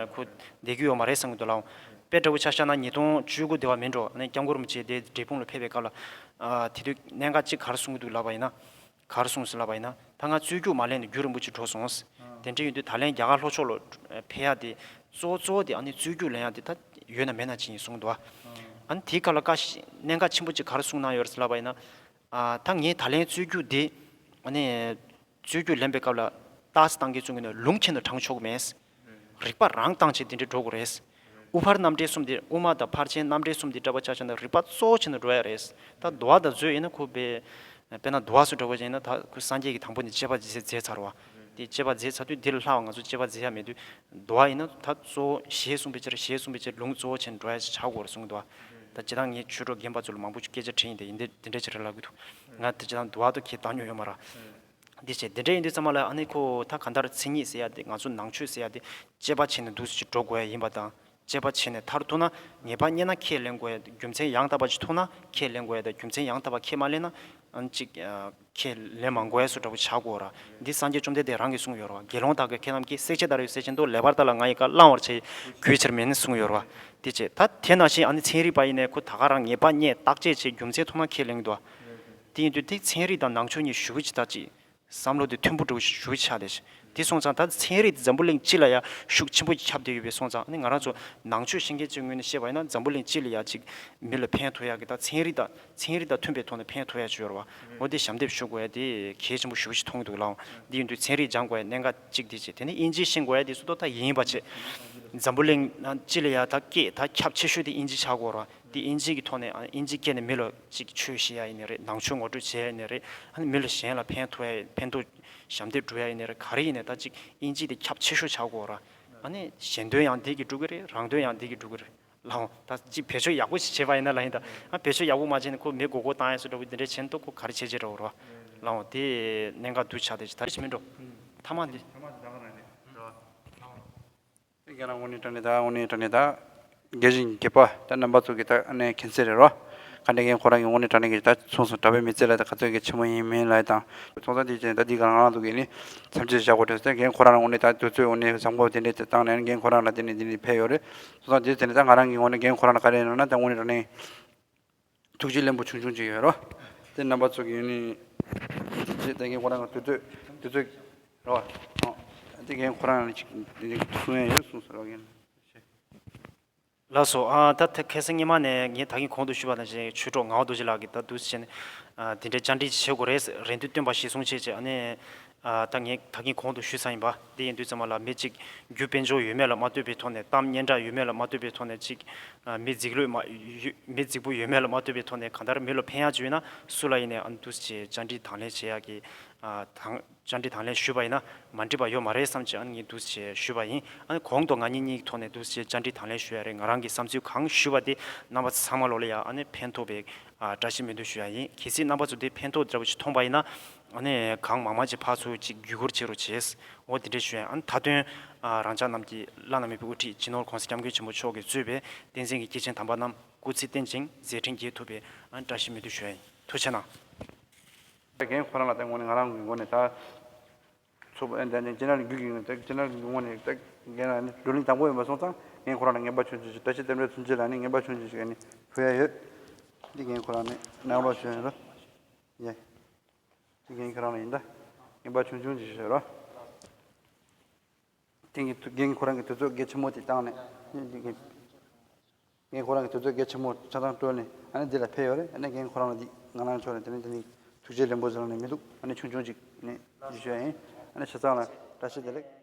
ཁོ་བསྡད་ཀྱི་ཡོད་མ་རེད་བསམ་གྱི་འདུག་ལགས། དཔེ་འདྲ་པོ་ཆ་བཞག་ན་ཉིས་སྟོང་བཅུ་དགུ་དེ་བ་མིན་འགྲོ། ཨ་ནི་སྐྱབས་མགོན་རིན་པོ་ཆེ་དེ་འབྲས་སྤུངས་ལ་ཕེབས་པའི་སྐབས་ལ། དེ་དུས་གནད་འགག་ཅིག་ག་རེ་གསུང་གི་འདུག་ལབ་པ་ཡིན་ན། ག་རེ་གསུངས་སོང་ལབ་པ་ཡིན་ན། ད་ང་རྩོད་རྒྱུགས་མ་ལེན་ནས་རྒྱུན་རིང་པོ་ཅིག་འགྲོ་སོང་། དེ་འདྲ་ཡིན་དུས་ད་ལན་རྒྱ་གར་ལྷོ་ཕྱོགས་ལ་ཕེབས་ཡ་དེ་གཙོ་བོ་གཙོ་བོ་དེ་ཨ་ནི་རྩོད་རྒྱུགས་ལེན་ཡ་དེ་ད་ཡོད་ན་མེད་ན་ཅིག་ཡིན་གསུངས་འདུག་ཨ་ནི་དེའི་སྐབས་ལ་བཀའ་ཤག་གནད་འགག་ཆེན་པོ་ཅིག་ག་རེ་གསུངས་གནང་ཡོད་རེད་ལབ་པ་ཡིན་ན། ཨ་ད་ངས་ད་ལན་རྩོད་རྒྱུགས་དེ་ཨ་ནི་རྩོད་རྒྱུགས་ལེན་པའི་སྐབས་ལ་རྟགས་གསལ་བཏང་གི་གསུང་གི་ནས་ལུང་ཁྱེར་ནས་དྲངས་ཆོག་གི་མེད། རིགས་པ་རང་བཏང་བྱས་དེ་འདྲ་འགྲོ་དགོས་རེད། དབུ་ཕར་རྣམ་འགྲེལ་གསུམ་དེ། དབུ་མ་དང་ཕར་ཕྱིན་རྣམ་འགྲེལ་གསུམ་དེ་འདྲ་པོ་ཆ་བཞག་ན་རིགས་པ་གཙོ་བོ་བྱས་ནས་འགྲོ་ཡ་རེད། ད་འདུལ་བ་དང་མཛོད་ཡིན་ན་ཁོ་དཔེ་དཔེར་ན་འདུལ་བ་སུ་འདྲ་པོ་ཡིན་ན་ད་ཁོ་སངས་རྒྱས་ཀྱིས་དང་པོ་ནས་དཔྱད་པ་མཛད་མཛད་ཚར་བ། དེ་དཔྱད་པ་མཛད་ཚར་དུས་འདི་ལས་ལྷག་པ་ང་ཚོ་དཔྱད་པ་མཛད་ཡ་མེད་དུས། འདུལ་བ་ཡིན་ན་ད་གཙོ་བོ་ཞེས་གསུངས་པའི་ཕྱིར། ཞེས་གསུངས་པའི་ཕྱིར་ལུང་གཙོ་བོ་བྱས་ནས་འགྲོ་ཡ་ཅིག་ཆགས་དགོས་རེད་གསུངས་འདུག་ད་སྤྱིར་བཏང་ངས་ཆོས་གྲོགས་རྒན་པ་ཚོ་ལ་མང་པོ་ཅིག་སྐད་ཆ་དྲིས་ཡིན་ཏེ་ཡིན་དེ་འདི་འདྲ་ཅིག་རེད་ལབ་གི་འདུག་ང་དེ་སྤྱིར་བཏང་འདུལ་བ་དང་ཁྱེད་བཏང་མྱོང་ཡོད་མ་རེད། འདི་བྱས་འདི་འདྲ་ཡིན་དུས་ཙམ་པ་ལ་ཨ་ནི་ཁོ་ད་གང་ལྟར་མཚན་ཉིད་ཟེར་ཡ་དེ་ང་ཚོ་ནང་ཆོས་ཟེར་ཡ་དེ་དཔྱད་པ་བྱས་ནས་འདུག་སེ་ཅིག་འགྲོ་དགོས་ཡ་ཡིན་པ་དང་། དཔྱད་པ་བྱས་ནས་མཐར་ཐུག་ན་ངེས་པ་རྙེད་ན་ཁས་ལེན་དགོས་ཡ། རྒྱུ་མཚན་ཡང་དག་པ་ཅིག་མཐོང་ན་ཁས་ལེན་དགོས་ཡ་དང་། རྒྱུ་མཚན་ཡང་དག་པ་ཁས་མ་ལེན་ན་ཨ་ནི་ཅིག་ཁས་ལེན་མ་དགོས་ཡ་བཟོ་འདྲ་པོ་ཆགས་དགོས་ར། འདི་སངས་རྒྱས་བཅོམ་ལྡན་འདས་རང་གིས་གསུངས་ཡོད་ར་བ། དགེ་སློང་དག་གིས་ཁྱེད་རྣམས་ཀྱིས། བསྲེག་བཅད་ལྟར་བའི་སེམས་ཅན་དུ། ལེགས་པར་བལྟ་ལ་ང་ཡི་བཀའ། བླང་བར་བྱ་ཡི་གུས་ཕྱིར་མིན། གསུངས་ཡོད་ར་བ། དེ་བྱས་ད་དེ་ནང་བཞིན་ཨ་ནི་ཚན་རིག་པ་ཡིན་ནའི་ཁོ་ད་ག་རང་ངེས་པ་རྙེད། བརྟག་དཔྱད་བྱས། རྒྱུ་མཚན་མཐོང་ན་ཁས་ལེན་གྱི་འདུག་བ། དེ་ཡིན་དུས་དེ་ཚན་རིག་དང་ནང་ཆོས་གཉིས་ཞེ་པོ་ཅིག་ད་ཅིག་བསམ་བློ་དེ་མཐུན་པོ་འདྲ་པོ་ཞེ་པོ་ཆགས་བསྡད་ཤག་དེ་སོང་ཙང་ད་ཚན་རིག་དེ་འཛམ་བུ་གླིང་སྤྱི་ལ་ཡ་ཤུགས་ཆེན་པོ་ཅིག་ཁྱབ་བསྡད་ཡོད་པས་སོང་ཙང་ཨ་ནི་ང་རང་ཚོ་ནང་ཆོས་ཤེས་མཁན་ཚོའི་ངོས་ནས་བཤད་པ་ཡིན་ན་འཛམ་བུ་གླིང་སྤྱི་ལ་ཡ་ཅིག་མི་ལ་ཕན་ཐོགས་ཡག་གི། ད་ཚན་རིག་དང་ཚན་རིག་དང་མཐུན་པའི་ཐོག་ནས་ཕན་ཐོགས་ཡག་ཅིག་ཡོད་རེད་བ། འོ་དེ་ཞབས་འདེགས་ཞུ་དགོས་ཡ་དེ་གལ་ཆེན་པོ་ཞེ་པོ་ཅིག་མཐོང་གི་འདུག་ལགས། འདི་ཡིན་དུས་ཚན་རིག་སྦྱང་དགོས་ཡ་གནད་འགག་གཅིག་དེ་བྱས། དེ་ནས་དབྱིན་ཇི་ཤེས་དགོས་ཡ་དེ་སུ་ཏོ་ད་ཡིན་པ་བྱས། འཛམ་བུ་གླིང་ནང་སྤྱི་ལ་ཡ་ད་སྐད་ད་ཁྱབ་ཆེ་ཤོས་དེ་དབྱིན་ཇི་ཆགས་ཀྱི་ཡོད་རེད་བ། དེ་དབྱིན་ཇི་གི་ཐོག་ནས་ཨ་དབྱིན་ཇི་སྐད་ནས་མི་ལ་ཅིག་ཆོས་བཤད་ཡ་ཡིན་ནའི་རེད། ནང་ཆོས་ངོ་སྤྲོད་བྱེད་ཡ་ཡིན་ནའི་རེད། ཨ་ནི་མི་ལ་གཞན་ལ་ཕན་ཐོགས་ཡ་ཕན་ཐོགས་ཞབས་འདེགས་སྒྲུབ་ཡ་ཡིན་ནའི་རེད། ག་རེ་ཡིན་ནའི་ད་ཅིག་དབྱིན་ཇི་དེ་ཁྱབ་ཆེ་ཤོས་ཆགས་ཀྱི་ཡོད་རེད་བ། ཨ་ནི་གཞན་དོན་ཡང་འདི་གིས་སྒྲུབ་ཀྱི་རེད། རང་དོན་ཡང་འདི་གིས་སྒྲུབ་ཀྱི་རེད། ལགས་འོང་། ད་ཅིག་བེད་སྤྱོད་ཡག་པོ་ཞིག་བྱས་པ་ཡིན་ན་ལ་ཡིན་ད། ཨ་བེད་སྤྱོད་ཡག་པོ་མ་བྱས་ནས་ཁོ་མི་མགོ་སྐོར་བཏང་ཡ་བཟོ་འདྲ་པོ་འདི་འདྲས་བྱས་ན་ཏོ་ཁོ་ག་རེ་བྱེད་བྱེད་འགྲོ་རོ། ལགས་འོང་། དེ་གནད་འགག་འདུག་ཆགས་དེ་ད་རེས་མིན་འགྲོ། ཐ་མ་འདི། ཐ་མ་འདི་ད་ག་རང་རེད། ལགས་འོང་། དེ་ག་རང་དངོས་གནས་དྲང་གནས་ད་དངོས་གནས་དྲང་གནས་ད། དགེ་བཤེས་བརྒྱད་པ་ད་རྣམ་པ་ཚོ་གི་ད་ཨ་ནི་མཁྱེན་གསལ་རེད་རོ། ག་འདྲ་རྒན་ཁོ་རང་གི་ངོས་ནས་དྲང་གནས་ཀྱི་ད་གསུངས་སོང་། གྲྭ་པའི་མི་ཚེ་ལ་ད་ག་ཚོད་གལ་ཆེན་པོ་ཡིན་མིན་ལ་དང་། སོང་ཙང་དེ་བྱས་ད་འདི་ག་རང་རང་ཚོ་གི་ནི་མཚམས་ཆད་བཞག་དགོས་རེད་ཟེར། རྒན་ཁོ་རང་ངོས་ནས་ད་དུས་ཚོད་ངོས་ནས་བཟང་པོ་དེ་འདྲས་དེ་བཏང་ནས་རྒན་ཁོ་རང་ལ་དེ་ནས་དེ་ནས་ཕེབས་ཡོད་རེད། སོང་ཙང་དེ་བྱས་ནས་ད་ང་རང་གི་ངོས་ནས་རྒན་ཁོ་རང་ལ་ག་རེ་ཡིན་ན་ད་དངོས་གནས་དྲང་གནས་ཐུགས་རྗེ་ལན་པོ་ཆུང་ཆུང་ཅིག་ཡོད་རོ། དེ་རྣམ་པ་ཚོ་གི་ཡོད་ནི་ཅེས་ད་རྒན་ཁོ་རང་གི་དུས་ཚོད་དུས་ཚོད་རོ། ཨོ། དེ་རྒན་ཁོ་རང་ལ་ཅིག་དེ་ཅིག་གསུང་ཡ་ཡོད་གསུངས་ཟེར་བ་ཡིན། ལགས་སོ། ཨ་ད་ཐ་ཁ་སང་སྔོན་མ་ནས་ངས་ད་གིན་གོང་དུ་ཞུས་པ་ནང་བཞིན་ཆོས་གྲོགས་ངག་དབང་རྡོ་རྗེ་ལགས་ཀྱིས་ད་འདུག་སེ་བྱས་ནས་ཨ་དེ་འདྲའི་བཅར་འདྲི་བྱེད་དགོས་རེད་རེ་འདུན་བཏོན་པ་ཞིག་གསུངས་བྱས་བྱས། ཨ་ནི་ཨ་ད་ངས་ད་གིན་གོང་དུ་ཞུས་ཚར་ཡིན་པ། དེ་ཡིན་དུས་ཙམ་པ་ལ་མི་གཅིག་རྒྱུ་དཔལ་འབྱོར་ཡོད་མེད་ལ་མ་ལྟོས་པའི་ཐོག་ནས། གཏམ་སྙན་གྲགས་ཡོད་མེད་ལ་མ་ལྟོས་པའི་ཐོག་ནས་གཅིག་ཨ་མི་རྫིག་ལོས་མ་ཡོད་མི་རྫིག་པོ་ཡོད་མེད་ལ་མ་ལྟོས་པའི་ཐོག་ནས། གང་ལྟར་མི་ལ་ཕན་ཡག་ཅིག་ཡོད་ན་སུ་ལ་ཡིན་ནའི་ཨ་ནི་འདུག་སེ་བཅར་འདྲི་དང་ལེན་བྱེད་ཡག་གི་ཨ་དང་། བཅར་འདྲི་དང་ལེན་ཞུས་པ་ཡིན་ན་མ་འགྲིག་པ་ཡོད་མ་རེད་བསམ་བྱས་ཨ་ནི་ངས་འདུག་སེ་ཞུས་པ་ཡིན། ཨ་ནི་གོང་དུ་ང་གཉིས་གཉིས་ཀྱི་ཐོག་ནས་འདུག་སེ་བཅར་འདྲི་དང་ལེན་ཞུ་ཡ་རེད། ང་རང་གི་བསམ་ཚུལ་གང་ཞུས་པ་དེ་རྣམ་པ་ཚང་མ་ལོ་ལ་ཡ་ཨ་ནི་ཕན་ཐོགས་པའི་ཨ་བཀྲ་ཤིས་སྨོན་འདུན་ཞུ་ཡ་ཡིན། གལ་སྲིད་རྣམ་པ་ཚོ་དེ་ཕན་ཐོགས་འདྲ་པོ་ཞིག་མཐོང་པ་ཡིན་ན་ཨ་ནི་གང་མང་མང་ཅིག་ཕར་ཚུར་ཅིག་བརྒྱུད་སྐུར་བྱེད་རོགས་བྱེད། འོ་དེ་འདྲས་ཞུ་ཡ་ཡིན། ཨ་ནི་མཐའ་དོན་ཨ་རང་ཅག་རྣམས་ཀྱི་བླ་ན་མེད་པའི་དབུ་ཁྲིད་སྤྱི་ནོར་༸གོང་ས་༸སྐྱབས་མགོན་ཆེན་པོ་མཆོག་གིས་གཙོས་པའི་བསྟན་འཛིན་གྱི་སྐྱེས་ཆེན་དམ་པ་རྣམས་སྐུ་ཚེ་བརྟན་ཅིང་མཛད་འཕྲིན་རྒྱས་ཐུབ་པའི་ཨ་ནི་བཀྲ་ཤིས་སྨོན་འདུན་ཞུ་ཡ་ཡིན། ཐུགས་རྗེ་གནང་། རྒན་ཁོ་རང་ལ་ད་ངོས་ནས་ང་རང་གི་ངོས་ནས་ད་ཚོགས་པ་ཨེ་འདི་ནས་སྤྱི་ནོར་གྱི་ངོས་ནས་ད་སྤྱི་ནོར་གྱི་ངོས་ནས་ད་རྒན་ལ་ནི་བགྲོ་གླེང་དང་པོ་ཡིན་པ་སོང་ཙང་རྒན་ཁོ་རང་ལ་ངན་པ་ཆུང་ཆུང་ཞིག་བཀྲ་ཤིས་རྟེན་འབྲེལ་ཚུན་ཆད་ལ་ནི་ངན་པ་ཆུང་ཆུང་ཞིག་ནི་ཕུལ་ཡ་ཡོད། འདི་རྒན་ཁོ་རང་ནས་གནང་རོགས་ཞུ་ཡ་ཡིན་རོ། ཡ། འདི་རྒན་ཁོ་རང་ལ་ཡིན་ད། ངན་པ་ཆུང་ཆུང་ཞིག་ཞུ་རོ། དེང་གི་རྒན་ཁོ་རང་གི་དུས་ཚོད་གལ་ཆེན་མོ་དེ་བཏང་ནས་ནི་འདི་རྒན། རྒན་ཁོ་རང་གི་དུས་ཚོད་གལ་ཆེན་མོ་ཆ་ཚང་སྤྲོད་ནས་ཨ་ནི་འདི་ལ་ཕེབས་ཡོད་རེད། ཨ་ནི་རྒན་ཁོ་རང་ལ་འདི་ང་རང་ཕྱོགས་ནས་དེ་ནི་དེ་ནི་ཐུགས་རྗེ་ལན་པོ་ཟེར་ནས་མི་འདུག་ཨ་ནི་ཆུང་ཆུང་ཅིག་ནི་འདི་ཞུ་ཡ་ཡིན། ཨ་ནི་ཆ་ཚང་ལ་བཀྲ་ཤིས་བདེ་ལེགས།